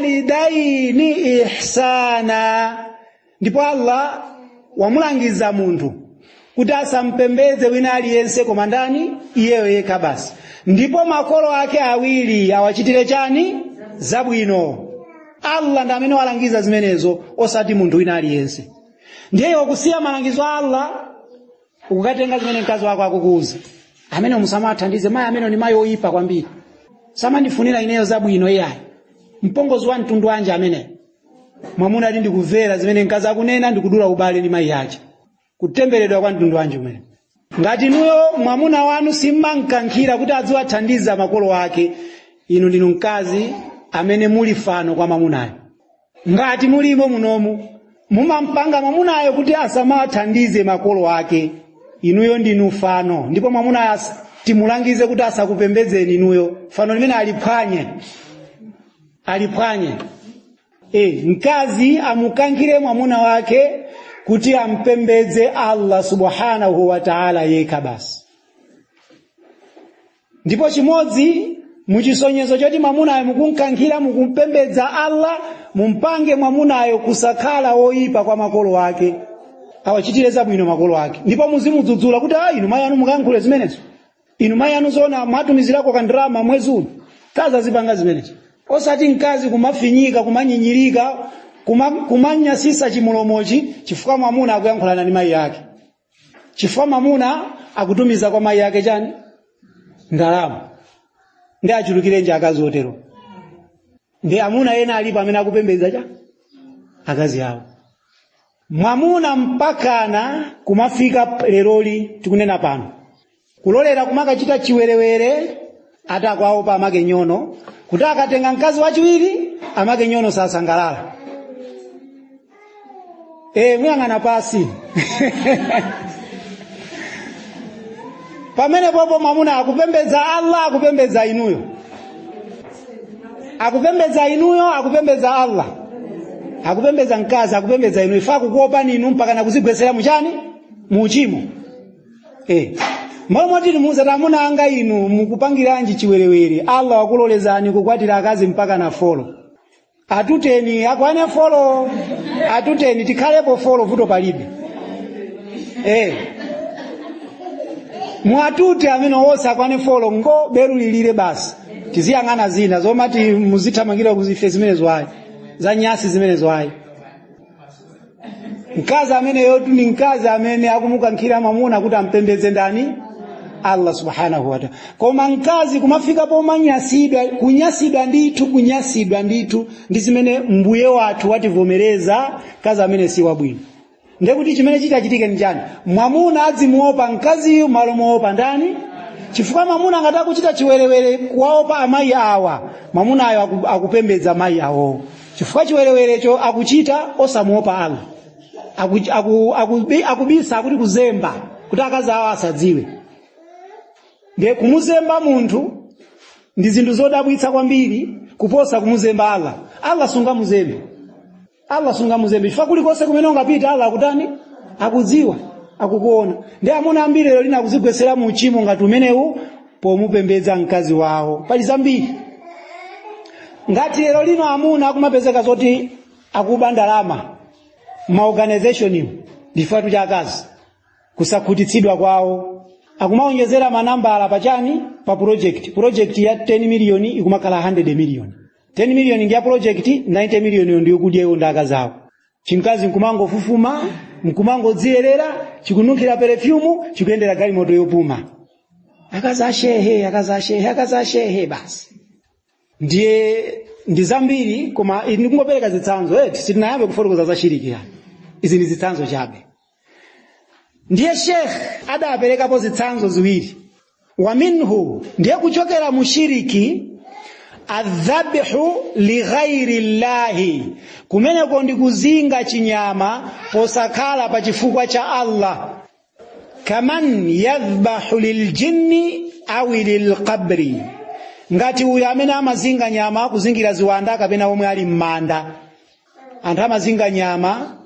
bilwalidaini ihsana. Ndipo Allah wamulangiza munthu kuti asampembedze wina aliyense koma ndani? Iyeyo yekha basi, ndipo makolo ake awiri awachitire chani? Zabwino. Allah ndi amene walangiza zimenezo, osati munthu wina aliyense. Ndiye iwe kusiya malangizo a Allah, ukukatenga zimene mkazi wako akukuuza. Amene musamathandize mayi amene ni mayi oyipa kwambiri, samandifunira ineyo zabwino iyayi, mpongozi wa mtundu wanji amene? Mwamuna ali ndikumvera zimene mkazi akunena, ndikudula ubale ndi mayi ache. Kutemberedwa kwa mtundu wanji umene? Ngati inuyo mwamuna wanu simmankankhira kuti aziwathandiza makolo ake, inu ndinu mkazi amene muli fano kwa mwamunayo. Ngati mulimo munomu mumampanga mwamunayo kuti asamathandize makolo ake, inuyo ndinu fano, ndipo mwamunayo timulangize kuti asakupembedzeni inuyo. Fano limene aliphwanye, aliphwanye. Mkazi amukankhire mwamuna wake kuti ampembedze Allah subhanahu wa ta'ala yekha basi. Ndipo chimodzi muchisonyezo choti mwamunayo mukunkankhira, mukumpembedza Allah, mumpange mwamunayo kusakhala woyipa kwa makolo ake, awachitire zabwino makolo ake, ndipo muzimudzudzula kuti ah, inu mayi anu mukayankhule zimenezo, inu mayi anu zona mwatumizirako kandrama mwezi uno? Kazi azipanga zimenezo, osati mkazi kumafinyika, kumanyinyirika, kumanyasisa chimulomochi chifukwa mwamuna akuyankhulana ndi mayi ake, chifukwa mwamuna akutumiza kwa mayi ake chani? Ndalama. Ndi achulukirenji akazi otero? Ndi amuna ena alipo amene akupembedza cha akazi awo. Mwamuna mpakana kumafika leroli tikunena pano kulolera kumakachita chiwerewere atakwawo pa amake nyono, kuti akatenga mkazi wachiwiri amake nyono sasangalala. Muyang'ana pasi. Pamene popo mwamuna akupembedza Allah, akupembedza inuyo, akupembedza inuyo, akupembedza Allah, akupembedza mkazi, akupembedza inuyo. Ifa akukuopani inu mpaka nakuzigwetsera muchani, muchimo. Malo moti timuuze amuna anga inu mukupangiranji chiwerewere, Allah wakulolezani kukwatira akazi mpaka na 4, atuteni akwane 4, atuteni tikhalepo 4, vuto palibe. Mwatute amene wonse akwane 4, ngo beru lilire basi, tiziyang'ana zina zomati muzithamangira kuzife zimenezo ayi, za nyasi zimenezo ayi. Mkazi ameneyo ni mkazi amene akumukankhira mwamuna kuti ampembedze ndani? Allah subhanahu wa ta'ala. Koma mkazi kumafika pomanyasidwa, kunyasidwa ndithu, kunyasidwa ndithu ndi zimene mbuye wathu wativomereza, mkazi amene si wabwino. Ndekuti chimene chitachitike ndi chani? Mwamuna adzimuopa mkaziyu malo moopa ndani? Chifukwa mwamuna ngati akuchita chiwerewere kuwaopa amayi awa, mwamunayo akupembedza amayi awo, chifukwa chiwerewerecho akuchita osamuopa Allah. Akubisa, akuti kuzemba kuti akazi awo asadziwe. Ndiye kumuzemba munthu ndi zinthu zodabwitsa kwambiri kuposa kumuzemba Allah. Allah sungamuzembe, Allah sungamuzembe, chifukwa kulikonse kumene ungapita Allah akutani? Akudziwa, akukuona. Ndi amuna ambiri lero lina akuzigwetsera mu uchimo ngati umenewu pomupembedza mkazi wawo. Pali zambiri. Ngati lero lino amuna akumapezeka zoti akuba ndalama ma organization iwo, ndi chifukwa cha akazi kusakhutitsidwa kwawo, akumaonjezera manambala pachani, pa project. Project ya 10 million ikumakhala 100 million, 10 million ndi ya project, 90 million ndiyo kudya iwo ndi akazi awo. Chimkazi nkumangofufuma, nkumangodziyerera, chikununkhira perfume, chikuyendera galimoto yopuma. Akazi ashehe, akazi ashehe, akazi ashehe basi. Ndiye ndi zambiri, koma ndikungopereka zitsanzo eti, sitinayambe kufotokoza za shiriki yani. Izi ndi zitsanzo chabe. Ndiye Sheikh adaperekapo zitsanzo ziwiri. Wa minhu, ndiye kuchokera mu shiriki, adhabhu li ghairi llahi, kumeneko ndi kuzinga chinyama posakhala pa chifukwa cha Allah. Kaman yadhbahu liljinni au lilqabri, ngati uyo amene amazinga nyama kuzingira ziwanda kapena omwe ali m'manda. Anthu amazinga nyama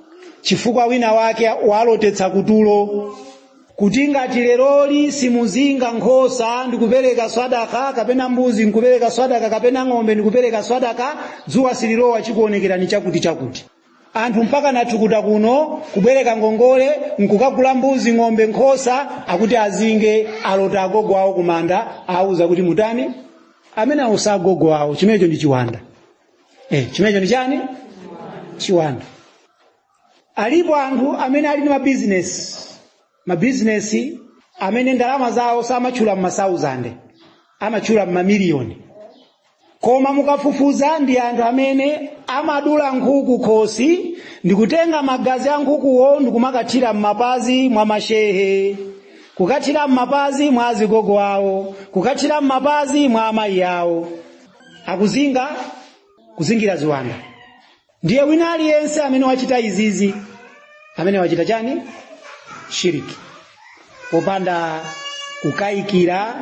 chifukwa wina wake walotetsa kutulo kuti ngati leroli simuzinga nkhosa ndikupereka swadaka, kapena mbuzi nkupereka swadaka, kapena ng'ombe ndikupereka swadaka, dzuwa sililowa, chikuonekerani chakuti chakuti. Anthu mpaka nathukuta kuno kubwereka ngongole nkukagula mbuzi, ng'ombe, nkhosa, akuti azinge, alota agogo awo kumanda, auza kuti mutani, amene ausa agogo awo. Chimenecho ndi chiwanda. Chimenecho ndi chani? Chiwanda. Alipo anthu amene ali ndi mabizinesi amene ndalama zawo samatchula m'masauzande, amatchula m'mamiliyoni, koma mukafufuza ndi anthu amene amadula nkhuku khosi ndikutenga magazi a nkhukuwo ndikumakathira m'mapazi mwa mashehe, kukathira m'mapazi mwa azigogo awo, kukathira m'mapazi mwa amayi awo. Akuzinga, kuzingira ziwanda. Ndiye wina aliyense amene wachita izizi, amene wachita chani? Shiriki, popanda kukayikira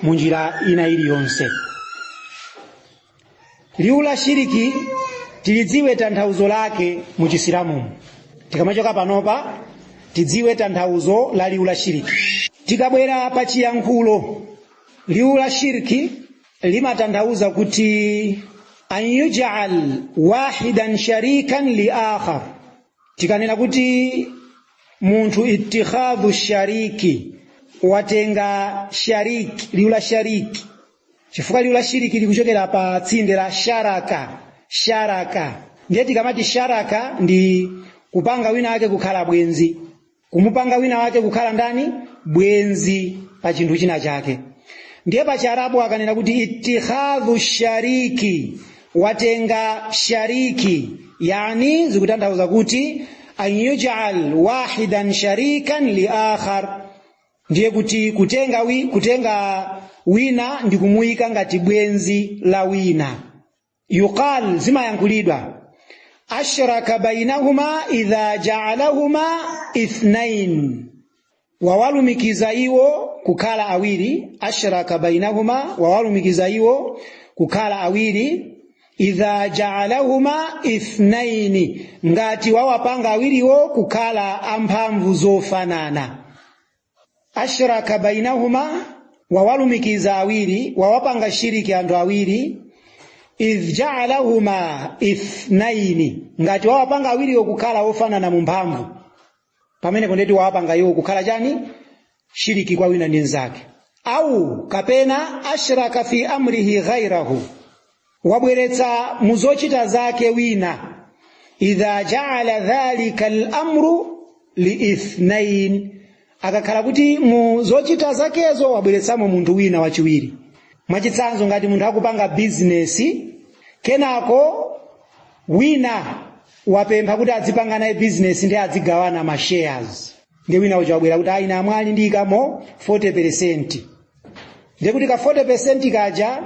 munjira ina iliyonse. Liwu la shiriki tilidziwe tanthauzo lake mu Chisilamu. Tikamachoka panopa tidziwe tanthauzo la liwu la shiriki. Tikabwera pa chiyankhulo, liwu la shiriki limatanthauza kuti an yuj'al wahidan sharikan li akhar. Tikanena kuti munthu ittikhadhu shariki, watenga shariki, liwu la shariki, chifukwa liwu la shiriki likuchokera pa tsinde la sharaka. Sharaka ndiye tikamati sharaka ndi kupanga wina wake kukhala bwenzi, kumupanga wina wake kukhala ndani? Bwenzi pa chinthu china chake. Ndiye pa Chiarabu akanena kuti ittikhadhu shariki, watenga shariki, yani zikutanthauza kuti an yuj'al wahidan sharikan li akhar, ndiye kuti kutenga wina ndi kumuyika ngati bwenzi la wina. Yuqal, zimayankhulidwa, Ashraka bainahuma idha ja'alahuma ithnain, wawalumikiza iwo kukhala awiri. Ashraka bainahuma, wawalumikiza iwo kukhala awiri. Idha ja'alahuma ithnaini, ngati wawapanga awiriwo kukhala amphamvu zofanana. Ashraka bainahuma, wawalumikiza awiri, wawapanga shiriki anthu awiri. Idh ja'alahuma ithnaini, ngati wawapanga awiriwo kukhala ofanana mu mphamvu, pamenepo ndeti wawapanga iwo kukhala chani? Shiriki kwa wina ndi mnzake. Au kapena ashraka fi amrihi ghairahu, wabweretsa muzochita zake wina. Idha ja'ala dhalika al-amru liithnain, akakhala kuti mu zochita zakezo wabweretsamo munthu wina wachiwiri. Mwachitsanzo, ngati munthu akupanga bizinesi, kenako wina wapempha kuti adzipanga naye bizinesi ndi adzigawana ma shares, ndi wina uja wabwera kuti ayi, amwali, ndiyikamo 40%, ndiye kuti ka 40% kaja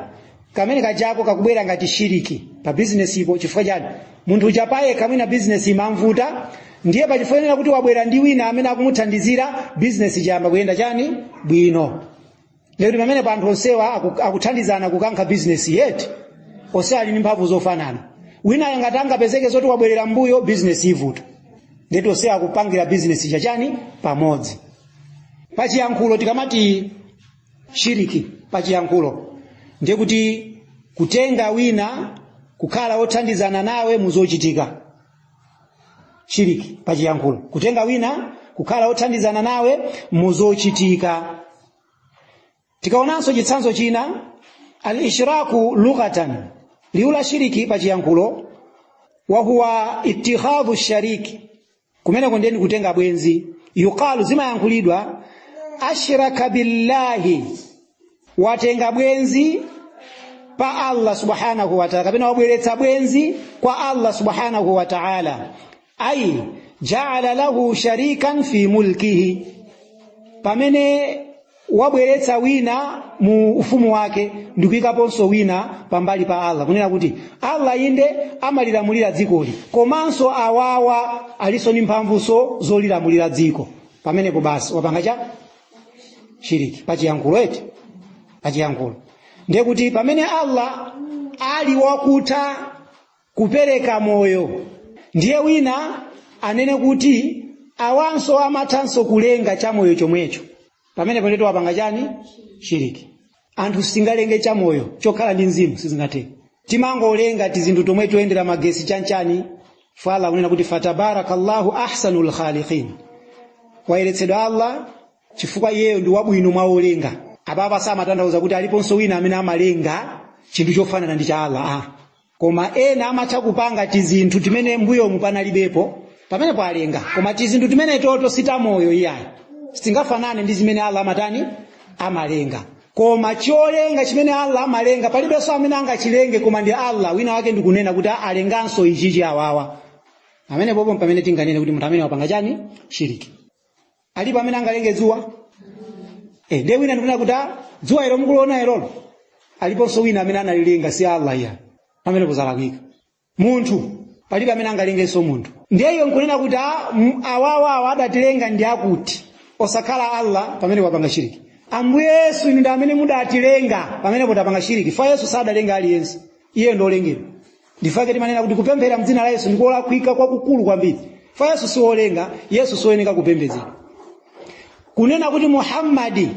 kamene kajako kakubwera ngati shiriki pa bizinesi ipo. Chifukwa chani? Munthu uja payekha mwina bizinesi imamvuta, ndiye pachifunika kuti wabwera ndi wina amene akumuthandizira, bizinesi chayamba kuyenda chani? Bwino. Ndiye kuti pamene anthu onsewa akuthandizana kukankha bizinesi yeti, onse ali ndi mphamvu zofanana, wina ngati angapezeke zoti wabwerera mbuyo, bizinesi ivuta. Ndeti onse akupangira bizinesi chachani? Pamodzi. Pachiyankhulo, tikamati shiriki pachiyankhulo, ndiye kuti kutenga wina kukhala wothandizana nawe muzochitika. Shiriki pachiyankhulo, kutenga wina kukhala wothandizana nawe muzochitika. Tikaonanso chitsanzo china, al-ishraku lughatan, liwu la shiriki pachiyankhulo, wa huwa ittikhadhu shariki, kumeneko ndeni kutenga bwenzi. Yuqalu, zimayankhulidwa, ashraka billahi, watenga bwenzi pa Allah subhanahu wa ta'ala, kapena wabweretsa bwenzi kwa Allah subhanahu wa ta'ala, ay ja'ala lahu sharikan fi mulkihi, pamene wabweretsa wina mu ufumu wake ndikuyikaponso wina pambali pa Allah, kunena kuti Allah inde amalilamulira dzikoli, komanso awawa alinso ndi mphamvunso zolilamulira dziko. Pamenepo basi wapanga cha shiriki pachiyankhulo eti. Pachiyankhulo ndiye kuti pamene Allah ali wakutha kupereka moyo, ndiye wina anene kuti awanso amathanso kulenga chamoyo chomwecho, pamenepo ndeti wapanga chani? Shiriki. Anthu sitingalenge chamoyo chokhala ndi mzimu, sizingatheke. Timangolenga tizinthu tomwe toyendera magesi chanchani. Fala kunena kuti fatabarakallahu ahsanul khaliqin, wayeretsedwa Allah chifukwa iyeyo ndi wabwino mwa olenga. Apapa samatanthauza kuti aliponso wina amene amalenga chinthu chofanana ndi cha Allah, ah. Koma ena amatha kupanga tizinthu timene mbuyomu panalibepo, pamenepo alenga, koma tizinthu timene toto sitamoyo iyayi, sitingafanane ndi zimene Allah amatani? Amalenga. Koma cholenga chimene Allah amalenga, palibenso amene angachilenge koma ndi Allah. Wina wake ndikunena kuti alenganso ichichi awawa, amene popo pamene tinganene kuti munthu amene wapanga chani? Shiriki. Alipo amene angalenge dzuwa? Ndiye wina ndikunena kuti dzuwa ilo mukuliona ilolo, aliponso wina amene analilenga, si Allah iya, pamene kuzalakwika. Munthu, palibe amene angalengenso munthu. Ndiye iyo nkunena kuti awawa adatilenga ndi akuti osakhala Allah, pamene wapanga shiriki. Ambuye Yesu, inu ndi amene mudatilenga, pamene potapanga shiriki fa Yesu sadalenga aliyense, iye ndi olengedwa. Ndifake timanena kuti kupemphera mdzina la Yesu ndikolakwika kwakukulu kwambiri, fa Yesu siwolenga, Yesu siwoyeneka kupembedzera. Kunena kuti Muhammadi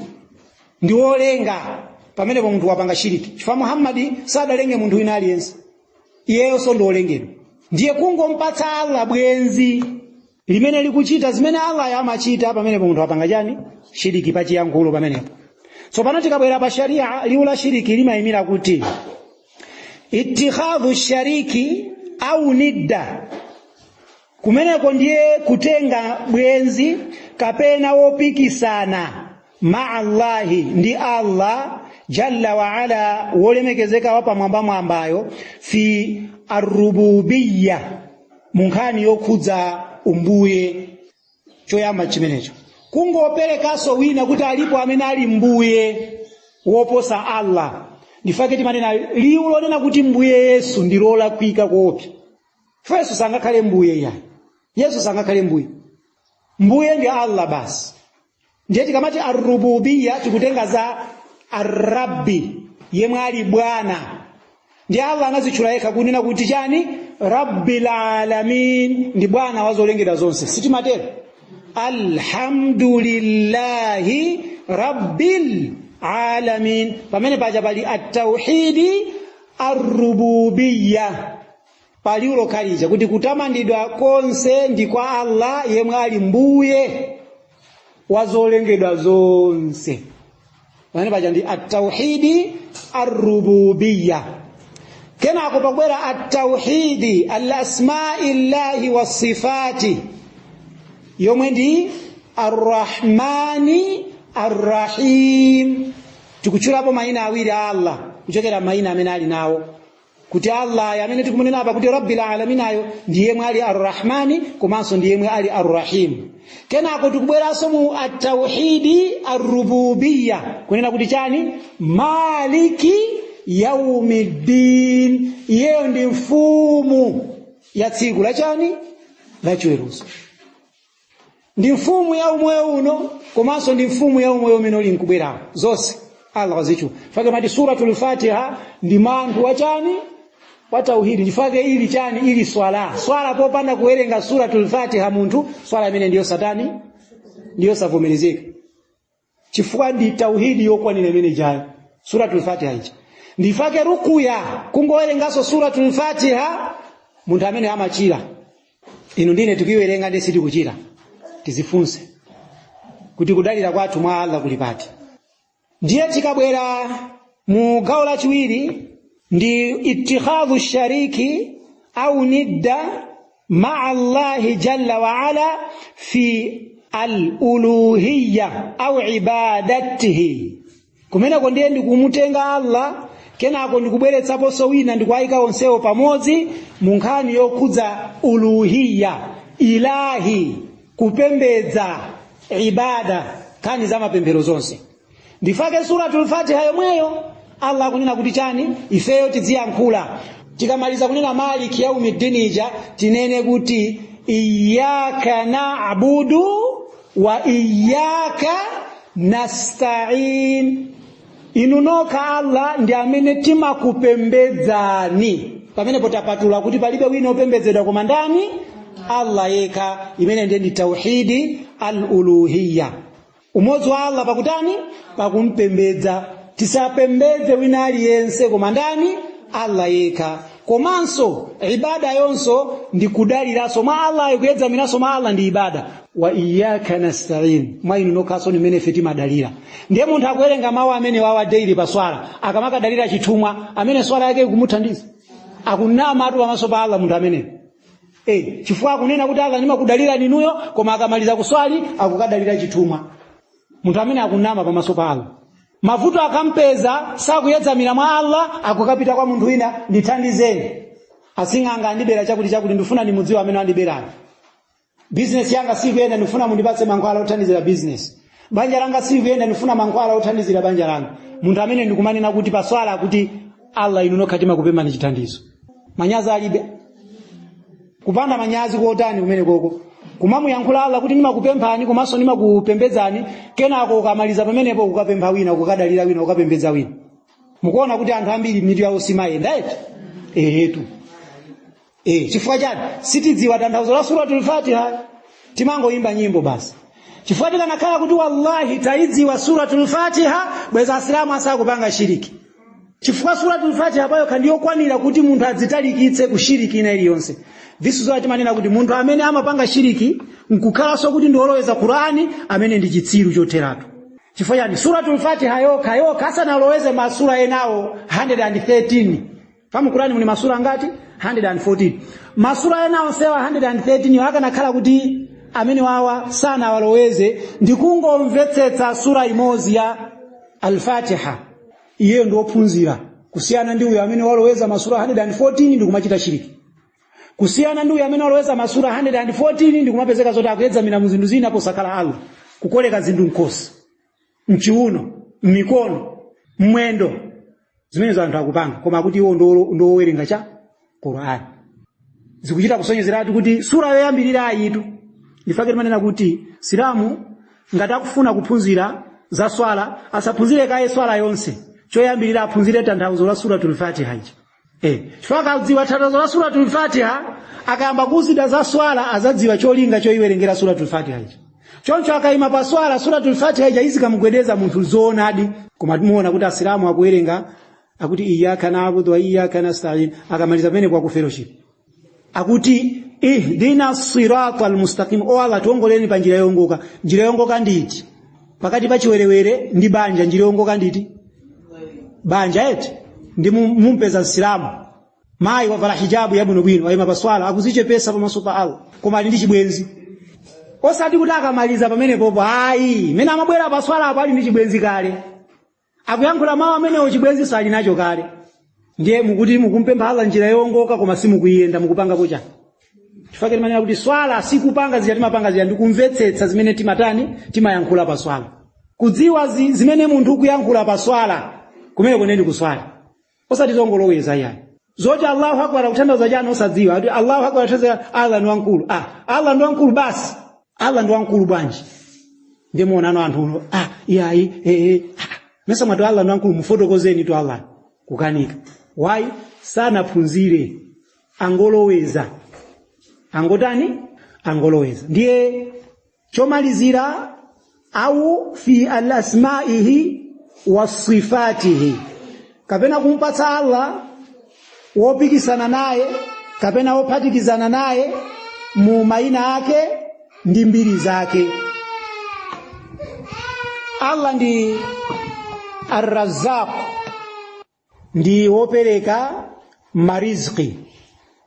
ndi wolenga, pamenepo munthu wapanga shiriki, chifukwa Muhammadi sadalenge munthu wina aliyense, iyeyonso ndi wolengedwa. Ndiye kungompatsa Allah bwenzi limene likuchita zimene Allah amachita, pamenepo munthu wapanga chani? Shiriki pachiyankhulo pamenepo. Tsopano tikabwera pa sharia, liwu la shiriki limayimira kuti ittikhadhu shariki au nidda, kumeneko ndiye kutenga bwenzi kapena wopikisana, maa Allahi, ndi Allah jalla wa ala, wolemekezeka wapamwambamwambayo, fi arububiyya, mu nkhani yokhudza umbuye. Choyamba chimenecho, kungoperekanso wina kuti alipo amene ali mbuye woposa Allah. Ndifake timanena liwu lonena kuti mbuye Yesu ndi lolakwika koopsa. Yesu sangakhale mbuye yani. Yesu sangakhale mbuye. Mbuye ndi Allah basi. Ndiye tikamati arrububiya tikutenga za arrabbi, yemwe ali bwana. Ndi Allah anazitchula yekha kunena kuti chani? Rabbil alamin, ndi bwana wa zolengedwa zonse. Sitimatero? Alhamdulillahi rabbil alamin. Pamene paja pali at-tauhidi arrububiya, paliulo khalija kuti kutamandidwa konse ndi kwa Allah yemwe ali mbuye wa zolengedwa zonse. Pamene paja ndi at-tauhidi arrububiya. Kenako pakubwera at-tauhidi al-asma'illahi was-sifati, yomwe ndi arrahmani arrahim. Tikutchulapo mayina awiri a Allah kuchokera mayina amene ali nawo, kuti Allah amene tikumunena apa kuti rabbil alamin ayo ndi yemwe ali arrahmani komanso ndi yemwe ali arrahim. Kenako tikubweranso mu at-tauhidi arrububiyya kunena kuti chani? Maliki yaumiddin, iyeyo ndi mfumu ya tsiku la chani? La chiweruzo. Ndi mfumu ya umoyo uno komanso ndi mfumu ya umoyo umene uli nkubwerawo. Zonse Allah wazichula. Fake mati suratul Fatiha ndi manthu wa chani? Wa tauhidi. Ndifake ili chani? Ili swala. Swala popanda kuwerenga suratul Fatiha munthu, swala imene ndiyo satani, ndiyo savomerezeka. Chifukwa ndi tauhidi yokwanira imene ijayo, suratul Fatiha ija. Ndifake rukuya kungowerenganso suratul Fatiha munthu amene amachira. Inu ndine tikuiwerenga ndi sitikuchira. Tizifunse kuti kudalira kwathu mwa Allah kuli pati. Ndiye tikabwera mu gawo lachiwiri ndi ittikhadhu shariki au nidda ma'a Allahi jalla wa ala fi al-uluhiyya au ibadatihi. Kumeneko ndiye ndikumutenga Allah, kenako ndikubweretsaponso wina ndikuwayika onsewo pamodzi mu nkhani yokhudza uluhiyya, ilahi, kupembedza, ibada, nkhani za mapemphero zonse. Ndifake suratul Fatiha yomweyo Allah akunena kuti chani? Ifeyo tidziyankhula tikamaliza kunena maliki yaumiddin ija, tinene kuti iyyaka na'budu wa iyyaka nasta'in. Inu nokha Allah ndi amene timakupembedzani. Pamenepo tapatula kuti palibe wina opembedzedwa koma ndani? Allah yekha. Imene ndiye ndi tauhidi al-uluhiyya, umodzi wa Allah pakutani? Pakumpembedza. Tisapembedze wina aliyense koma ndani? Allah yekha. Komanso ibada yonso ndi kudaliranso mwa Allah, kuyedzamiranso mwa Allah ndi ibada. Wa iyyaka nasta'in, mwa inu nokhanso nimene ife timadalira. Ndiye munthu akuwerenga mawu amene wawa daily pa swala, akamakadalira chithumwa amene swala yake ikumuthandiza, akunama atu pamaso pa Allah munthu ameneyo. Chifukwa akunena kuti Allah ndimakudalira ninuyo, koma akamaliza kuswali akukadalira chithumwa. Munthu amene akunama pamaso pa Allah. Mavuto akampeza sakuyedzamira mwa Allah, akukapita kwa munthu wina, ndithandizeni, asing'anga andibera chakuti chakuti, ndifuna ndimudziwe amene andiberayo. Business yanga sikuyenda, ndifuna mundipatse mankhwala othandizira business. Banja langa sikuyenda, ndifuna mankhwala othandizira banja langa. Munthu amene ndikumanena kuti paswala kuti Allah inu nokha timakupemphani chithandizo, manyazi alibe. Kupanda manyazi kotani kumene koko? Kumamuyankhula Allah kuti ndimakupemphani komanso ndimakupembedzani, kenako ukamaliza pamenepo ukapempha wina, ukadalira wina, ukapembedza wina. Mukuona kuti anthu ambiri mitu yawo simayenda eti? Ehetu. Chifukwa chani? Sitidziwa tanthauzo la suratul Fatiha, timangoimba nyimbo basi. Chifukwa tikanakhala kuti wallahi taidziwa suratul Fatiha, bweza asilamu asakupanga shiriki. Chifukwa suratul Fatiha payokha ndiyokwanira kuti munthu adzitalikitse ku shiriki ina iliyonse. This is why timanena kuti munthu amene amapanga shiriki nkukhalanso kuti ndi woloweza Qur'ani, amene ndi chitsiru chotheratu. Chifukwa chani? Suratul Fatiha yokha yokha asanaloweze masura enawo 113. Pamu Qur'ani muli masura ngati 114. Masura ena onsewa 113 akanakhala kuti amene wawa sanawaloweze ndikungomvetsetsa sura imodzi ya Al-Fatiha, iyeyo ndi wophunzira kusiyana ndi uyo amene waloweza masura 114 ndikumachita shiriki, kusiyana ndi uyo amene waloweza masura 114 ndikumapezeka zoti akuyedzamira mu zinthu zina posakhala Allah, kukoleka zinthu mkhosi, mchiuno, mmikono, mmwendo, zimenezo anthu akupanga, koma akuti iwo ndo wowerenga cha Qur'an. Zikuchita kusonyezeratu kuti sura yoyambirira ayitu. Ndifake timanena kuti Silamu ngati akufuna kuphunzira za swala, asaphunzire kaye swala yonse. Choyambirira aphunzire tanthauzo la Suratul Fatiha iji. Chifukwa akadziwa tanthauzo la Suratul Fatiha, akayamba kuuzidwa za swala azadziwa cholinga choyiwerengera Suratul Fatiha iji. Choncho akayima pa swala, Suratul Fatiha ija izikamugwedeza munthu zoonadi. Koma timuona kuti Asilamu akuwerenga akuti iyyaka na'budu wa iyyaka nasta'in, akamaliza pamene kwa ku fellowship akuti ihdina sirata almustaqim, o Allah tiongoleni pa njira yongoka. Njira yongoka nditi? Pakati pa chiwerewere ndi banja, njira yongoka nditi? Banja eti. Ndi mumpeza Msilamu mayi wavala hijabu yabwinobwino, wayima pa swala, akuzichepesa pamaso pa Allah, koma ali ndi chibwenzi. Osati kuti akamaliza pamenepopo, ayi, mene amabwera pa swala apo ali ndi chibwenzi kale, akuyankhula mawu amenewo chibwenzi ali nacho kale. Ndiye mukuti mukumpempha Allah njira yowongoka, koma simukuyenda, mukupangapo chani? Chifukwa timanena kuti swala sikupanga zija timapanga zija, ndikumvetsetsa zimene timatani, timayankhula pa swala. Kudziwa zimene munthu ukuyankhula pa swala, kumene kuneni kuswala, osati zongoloweza iyayi. Zoti Allahu Akbar akutanthauza chani osadziwa, kuti Allahu Akbar akutanthauza Allah ndi wamkulu. Allah ndi wamkulu basi, Allah ndi wamkulu bwanji? Ndiye muonano anthu uno, iyayi, mesa mwati Allah ndi wamkulu, mufotokozeni tu Allah. Kukanika. Why? Sanaphunzire, angoloweza, angotani, angoloweza. Ndiye chomalizira, au fi al-asma'ihi wa sifatihi, kapena kumpatsa Allah wopikisana naye kapena wophatikizana naye mu mayina ake ndi mbiri zake. Allah ndi Ar-Razzaq, ndi wopereka mariziki,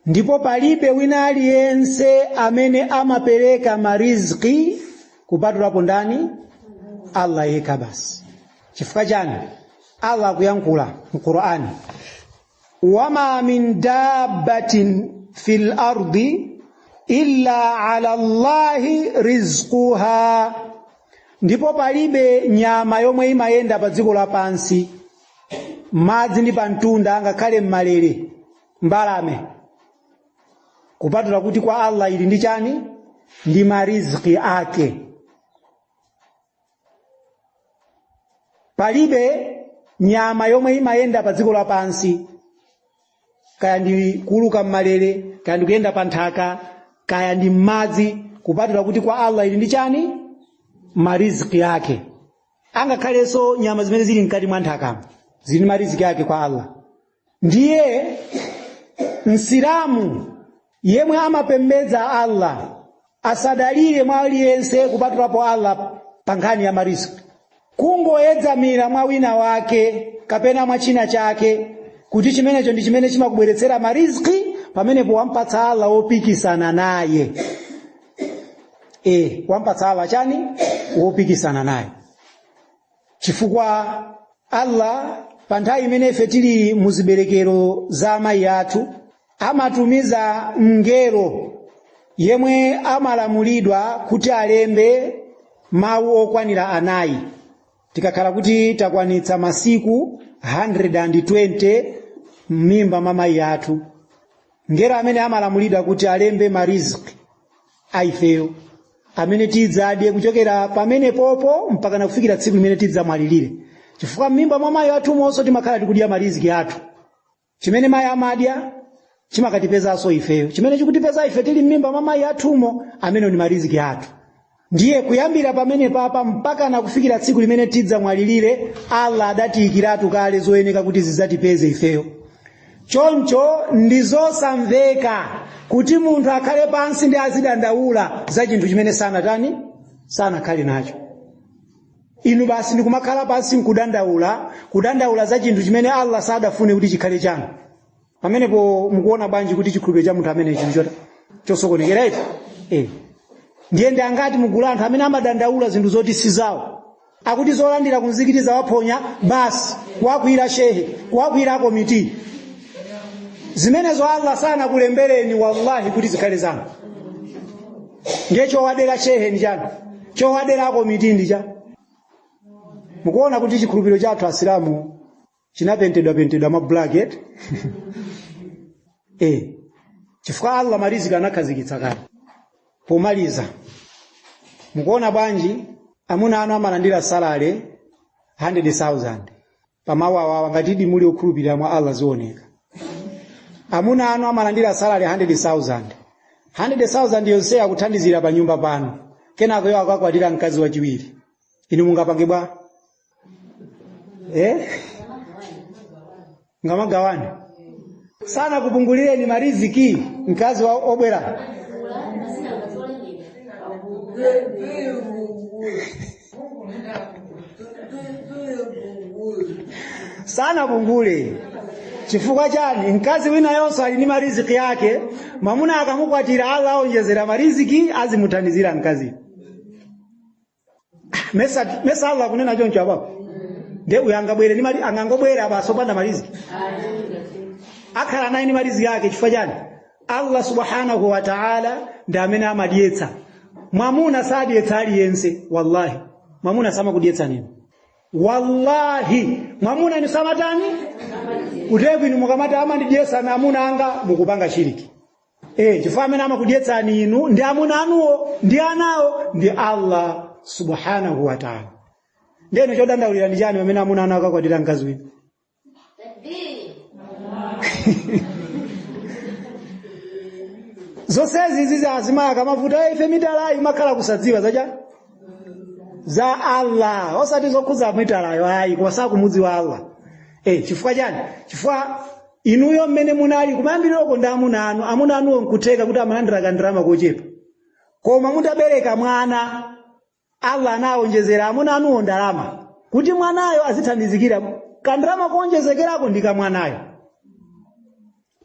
ndipo palibe wina aliyense amene amapereka mariziki kupatulapo ndani? Allah yekha basi. Chifukwa chani? Allah akuyankhula mu Qur'an, wama min dabbatin fil ardi illa ala Allahi rizquha, ndipo palibe nyama yomwe imayenda pa dziko lapansi, madzi ndi pamtunda, ngakhale mmalere, mbalame, kupatula kuti kwa Allah ili ndi chani? Ndi mariziki ake. Palibe nyama yomwe imayenda pa dziko lapansi, kaya ndi kuuluka mmalere, kaya ndi kuyenda pa nthaka, kaya ndi m'madzi, kupatula kuti kwa Allah ili ndi chani? Mariziki ake. Angakhalenso nyama zimene zili mkati mwa nthakamo zili ndi mariziki ake kwa Allah. Ndiye Msilamu yemwe amapembedza Allah asadalire mwa aliyense kupatulapo Allah pa nkhani ya mariziki. Kungoyedzamira mwa wina wake kapena mwa china chake kuti chimenecho ndi chimene chimakubweretsera mariziki, pamenepo wampatsa Allah wopikisana naye. Wampatsa Allah chani? Wopikisana naye. Chifukwa Allah pa nthawi imene ife tili muziberekero za amayi athu amatumiza mngelo yemwe amalamulidwa kuti alembe mawu okwanira 4. Tikakhala kuti takwanitsa masiku 120 m'mimba mwa mayi athu, mngelo amene amalamulidwa kuti alembe mariziki aifeyo amene tidzadye kuchokera pamene popo mpaka nakufikira tsiku limene tidzamwalirire. Chifukwa m'mimba mwa mayi athu monso timakhala tikudya mariziki athu. Chimene mayi amadya chimakatipezanso ifeyo, chimene chikutipeza ife tili m'mimba mwa mayi athumo, amene ni mariziki athu. Ndiye kuyambira pamene papa mpaka nakufikira tsiku limene tidzamwalirire, Allah adatiyikiratu kale zoyeneka kuti zidzatipeze ifeyo. Choncho ndi zosamveka kuti munthu akhale pansi ndi azidandaula za chinthu chimene sanatani, sanakhale nacho. Inu basi ndikumakhala pansi nkudandaula, kudandaula za chinthu chimene Allah sadafune kuti chikhale chanu. Pamenepo mukuona bwanji kuti chikhulupiriro cha munthu amene chili chosokonekera eti? Ndiye ndi angati mugulu anthu amene amadandaula zinthu zoti si zawo, akuti zolandira kumzikiti zawaphonya, basi kuwakwira shehe, kuwakwira komiti. Zimenezo Allah sanakulembereni wallahi kuti zikhale zanu. Ndiye chowadera shehe ndi chani? Chowadera komiti ndi chani? Mukuona kuti chikhulupiriro chathu Asilamu chinapentedwa pentedwa mwa bracket. Chifukwa Allah mariziki anakhazikitsa kale. Pomaliza, mukuona bwanji amuna anu amalandira salary 100,000 pamawu awawa, ngatidi muli okhulupirira mwa Allah zioneka. Amuna anu amalandira salary 100,000, 100,000 yonse akuthandizira pa nyumba pano, kenako iwo akakwatira mkazi wachiwiri, inu mungapange bwa? Eh? Ngamagawane sana kupungulireni mariziki mkazi wa obwera. Sana pungule. Chifukwa chani? Mkazi wina yonso ali ndi mariziki yake. Mwamuna akamukwatira, Allah aonjezera mariziki, azimuthandizira mkazi. Mesa, mesa Allah kunena choncho apapo? Ndiye uyo angabwere ndi mali, angangobwera basi opanda mariziki? Akhala naye ndi mariziki yake. Chifukwa chani? Allah subhanahu wa ta'ala ndi amene amadyetsa. Mwamuna sadyetsa aliyense. Wallahi, mwamuna samakudyetsani inu. Wallahi, mwamuna inu samatani kuteku. Inu mukamati amandidyetsa na amuna anga, mukupanga shiriki. Eh, chifukwa amene amakudyetsani inu ndi amuna anuwo ndi anawo ndi Allah subhanahu wa ta'ala. Ndeno chodandaulira ndi chani pamene amuna anu akakwatira mkazi wina? Zonsezi izi azimayi akamavuta, "Eh, ife mitalayi," imakhala kusadziwa zacha za Allah, osati zokhuza mitalayo ayi, koma sakumudziwa Allah. Eh, chifukwa chani? Chifukwa inuyo mmene munali kumayambiriroko ndi amuna anu, amuna anuwo nkutheka kuti amalandira kandalama kochepa, koma mutabereka mwana, Allah anawonjezera amuna anuwo ndalama kuti mwanayo azithandizikira. Kandalama kuonjezekerako ndi kamwanayo.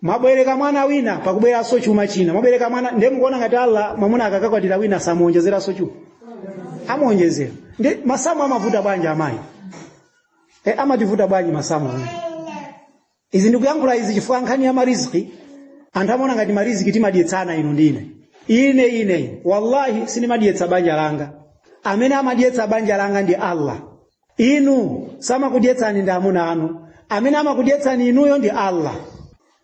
Mwabwereka mwana wina, pakubweranso chuma china. Mwabwereka mwana, ndiye mukuona ngati Allah mwamuna akakakwatira wina samuonjezeranso chuma? Amuonjezera. Ndi masamu amavuta bwanji amayi? E, amativuta bwanji masamu amene? Izi ndikuyankhula izi chifukwa nkhani ya mariziki, anthu amaona ngati mariziki timadyetsana inu ndi ine. Ine ine wallahi sindimadyetsa banja langa. Amene amadyetsa banja langa ndi Allah. Inu samakudyetsani ndi amuna anu. Amene amakudyetsani inuyo ndi Allah.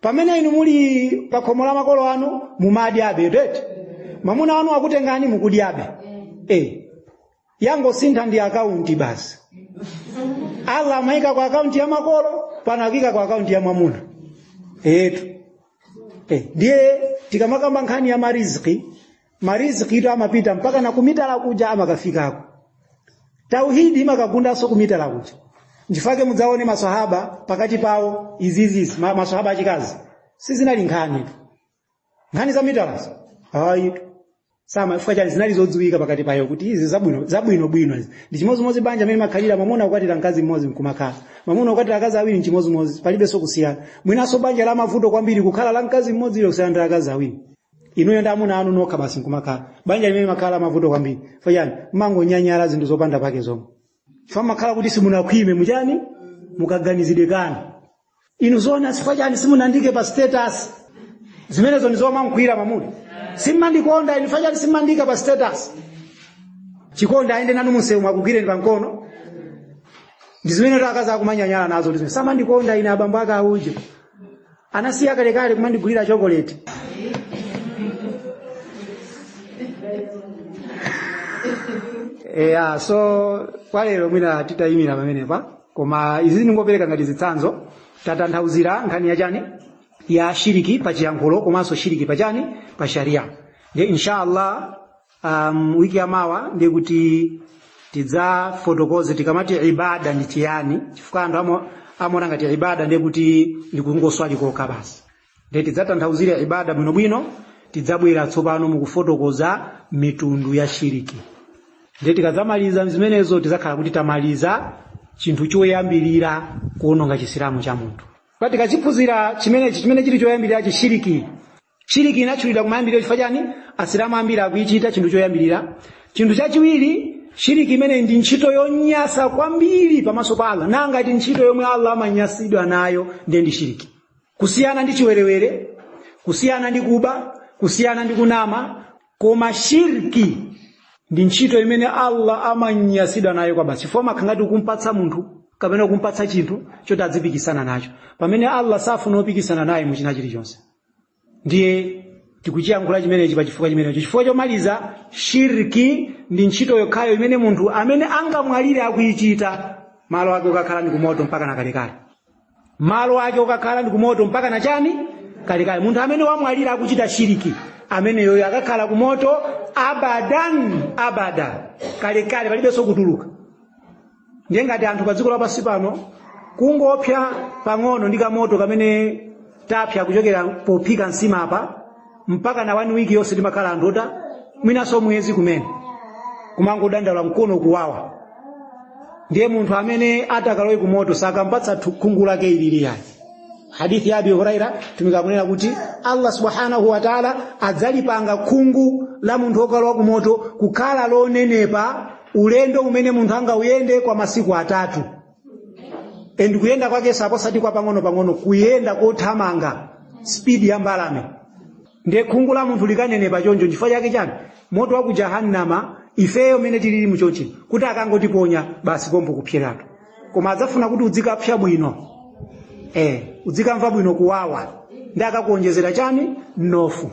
Pamene inu muli pa khomo la makolo anu, mumadyabe tete. Mwamuna wanu akutengani, mukudyabe. Eh, yangosintha ndi akaunti basi. Allah amayika kwa akaunti ya makolo, pano akuyika kwa akaunti ya mwamuna etu. Eh, ndiye tikamakamba nkhani ya mariziki, mariziki ito amapita mpaka na kumitala kuja, amakafikako. Tauhidi imakagundanso kumitala kuja. Nchifake mudzaone maswahaba pakati pawo izizizi, maswahaba achikazi sizinali nkhani tu, nkhani za mitalazo ayi sama. Chifukwa chani? Zinali zodziwika pakati payo kuti izi zabwino zabwino bwino izi. Ndi chimodzimodzi banja amene makhalira mwamuna kukwatira mkazi mmodzi nkumakhala, mwamuna kukwatira akazi awiri nchimodzimodzi, palibenso kusiyana. Mwinanso banja la mavuto kwambiri kukhala la mkazi mmodzi ile kusiyana ndi akazi awiri. Inuyo ndi amuna anu nokha basi nkumakhala, banja limene makhala mavuto kwambiri. Chifukwa chani? Mangonyanyala zinthu zopanda pake zomwe, chifukwa makhala kuti simunakhwime muchani, mukaganizidwe kanu. Inu zoona, chifukwa chani simunandike pa status? Zimenezo ndi zomamkwira mamuna. Simmandikonda inu, chifukwa chani simmandika pa status? Chikonda ayende nanu munsewu mwakugwireni pamkono. Ndi zimene akazi akumanyanyala nazo ndizimene. Samandikonda ine abambo ake auje, anasiya kalekale kumandigulira chokoleti. Eya, so kwa lero mwina titayimira pamenepa, koma izi ndingopereka ngati zitsanzo. Tatanthauzira nkhani ya chani, ya shiriki pa chiyankhulo komanso shiriki pa chani, pa sharia. Ndiye inshallah wiki yamawa ndiye kuti tidzafotokoze tikamati ibada ndi chiyani, chifukwa anthu amaona ngati ibada ndiye kuti ndikungoswali kokha basi. Ndiye tidzatanthauzire ibada bwinobwino. Tidzabwera tsopano mukufotokoza mitundu ya shiriki. Ndiye tikadzamaliza zimenezo, tidzakhala kuti tamaliza chinthu choyambirira kuononga chisilamu cha munthu. Pa tikachiphunzira chimenechi, chimene chili choyambirira chishiriki, shiriki inatchulidwa kumayambiriro chifukwa chani? Asilamu ambiri akuichita, chinthu choyambirira. Chinthu chachiwiri, shiriki imene ndi ntchito yonyasa kwambiri pamaso pa Allah. Nanga iti ntchito yomwe Allah amanyasidwa nayo ndiye ndi shiriki, kusiyana ndi chiwerewere, kusiyana ndi kuba, kusiyana ndi kunama, koma shirki ndi ntchito imene Allah amanyasidwa nayo kwa basi, chifukwa amakhala ngati kumpatsa munthu kapena kumpatsa chinthu choti adzipikisana nacho, pamene Allah safuna opikisana naye muchina chilichonse. Ndiye Tikuchiyankhula chimenechi pa chifukwa chimenecho. Chifukwa chomaliza, shirki ndi ntchito yokhayo imene munthu amene angamwalire akuichita, malo ake okakhala ndi kumoto mpaka na kalekale. Malo ake okakhala ndi kumoto mpaka na chani? Kalekale. Munthu amene wamwalira akuchita shiriki, ameneyoyo akakhala kumoto abadan abada, kalekale, palibenso kutuluka. Ndiye ngati anthu pa dziko lapansi pano kungopsa pang'ono ndi kamoto kamene tapsa kuchokera pophika nsima apa, mpaka na 1 week yonse timakhala anthu ota mwinanso mwezi kumene kumangodandaula mkono kuwawa. Ndiye munthu amene atakalowe kumoto sakampatsa khungu lake ilili yayi. Hadithi ya Abi Huraira, mtumiki akunena kuti Allah subhanahu wa ta'ala adzalipanga khungu la munthu wokalowa kumoto kukhala lonenepa ulendo umene munthu angauyende kwa masiku 3. And kuyenda kwake saposati kwa pang'ono pang'ono, kuyenda kothamanga speed ya mbalame. Ndiye khungu la munthu likanenepa choncho. Chifukwa chake chani? Moto wa ku jahannama, ifeyo mene tilili muchonchi, kuti akangotiponya basi pompo kupyeratu, koma adzafuna kuti udzikapsya bwino, udzikamva bwino kuwawa, ndi akakuonjezera chani? Mnofu.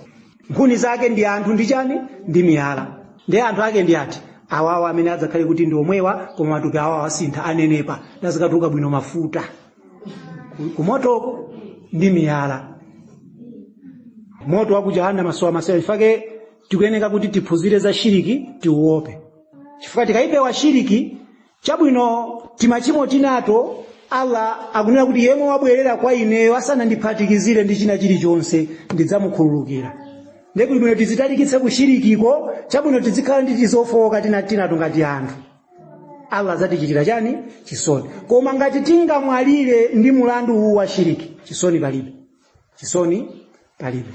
Nkhuni zake ndi anthu ndi chani? Ndi miyala. Ndi anthu ake ndi ati awawa amene adzakhale kuti ndi omwewa, koma matupi awawa asintha, anenepa, ndazikatuluka bwino mafuta kumotoko ndi miyala. Moto wa ku jahannama sowa masewera. Chifukwa tikuyeneka kuti tiphunzire za shiriki, tiuope, chifukwa tikaipewa shiriki, chabwino timachimo tinato, Allah akunena kuti yemwe wabwerera kwa ineyo asanandiphatikizire ndi china chilichonse, ndidzamukhululukira. Ndiye bwino tizitalikitse kushirikiko. Chabwino tizikhala ndi tizofowoka tinato ngati anthu, Allah adzatichitira chani? Chisoni. Koma ngati tingamwalire ndi mulandu uwu wa shiriki, chisoni palibe, chisoni palibe.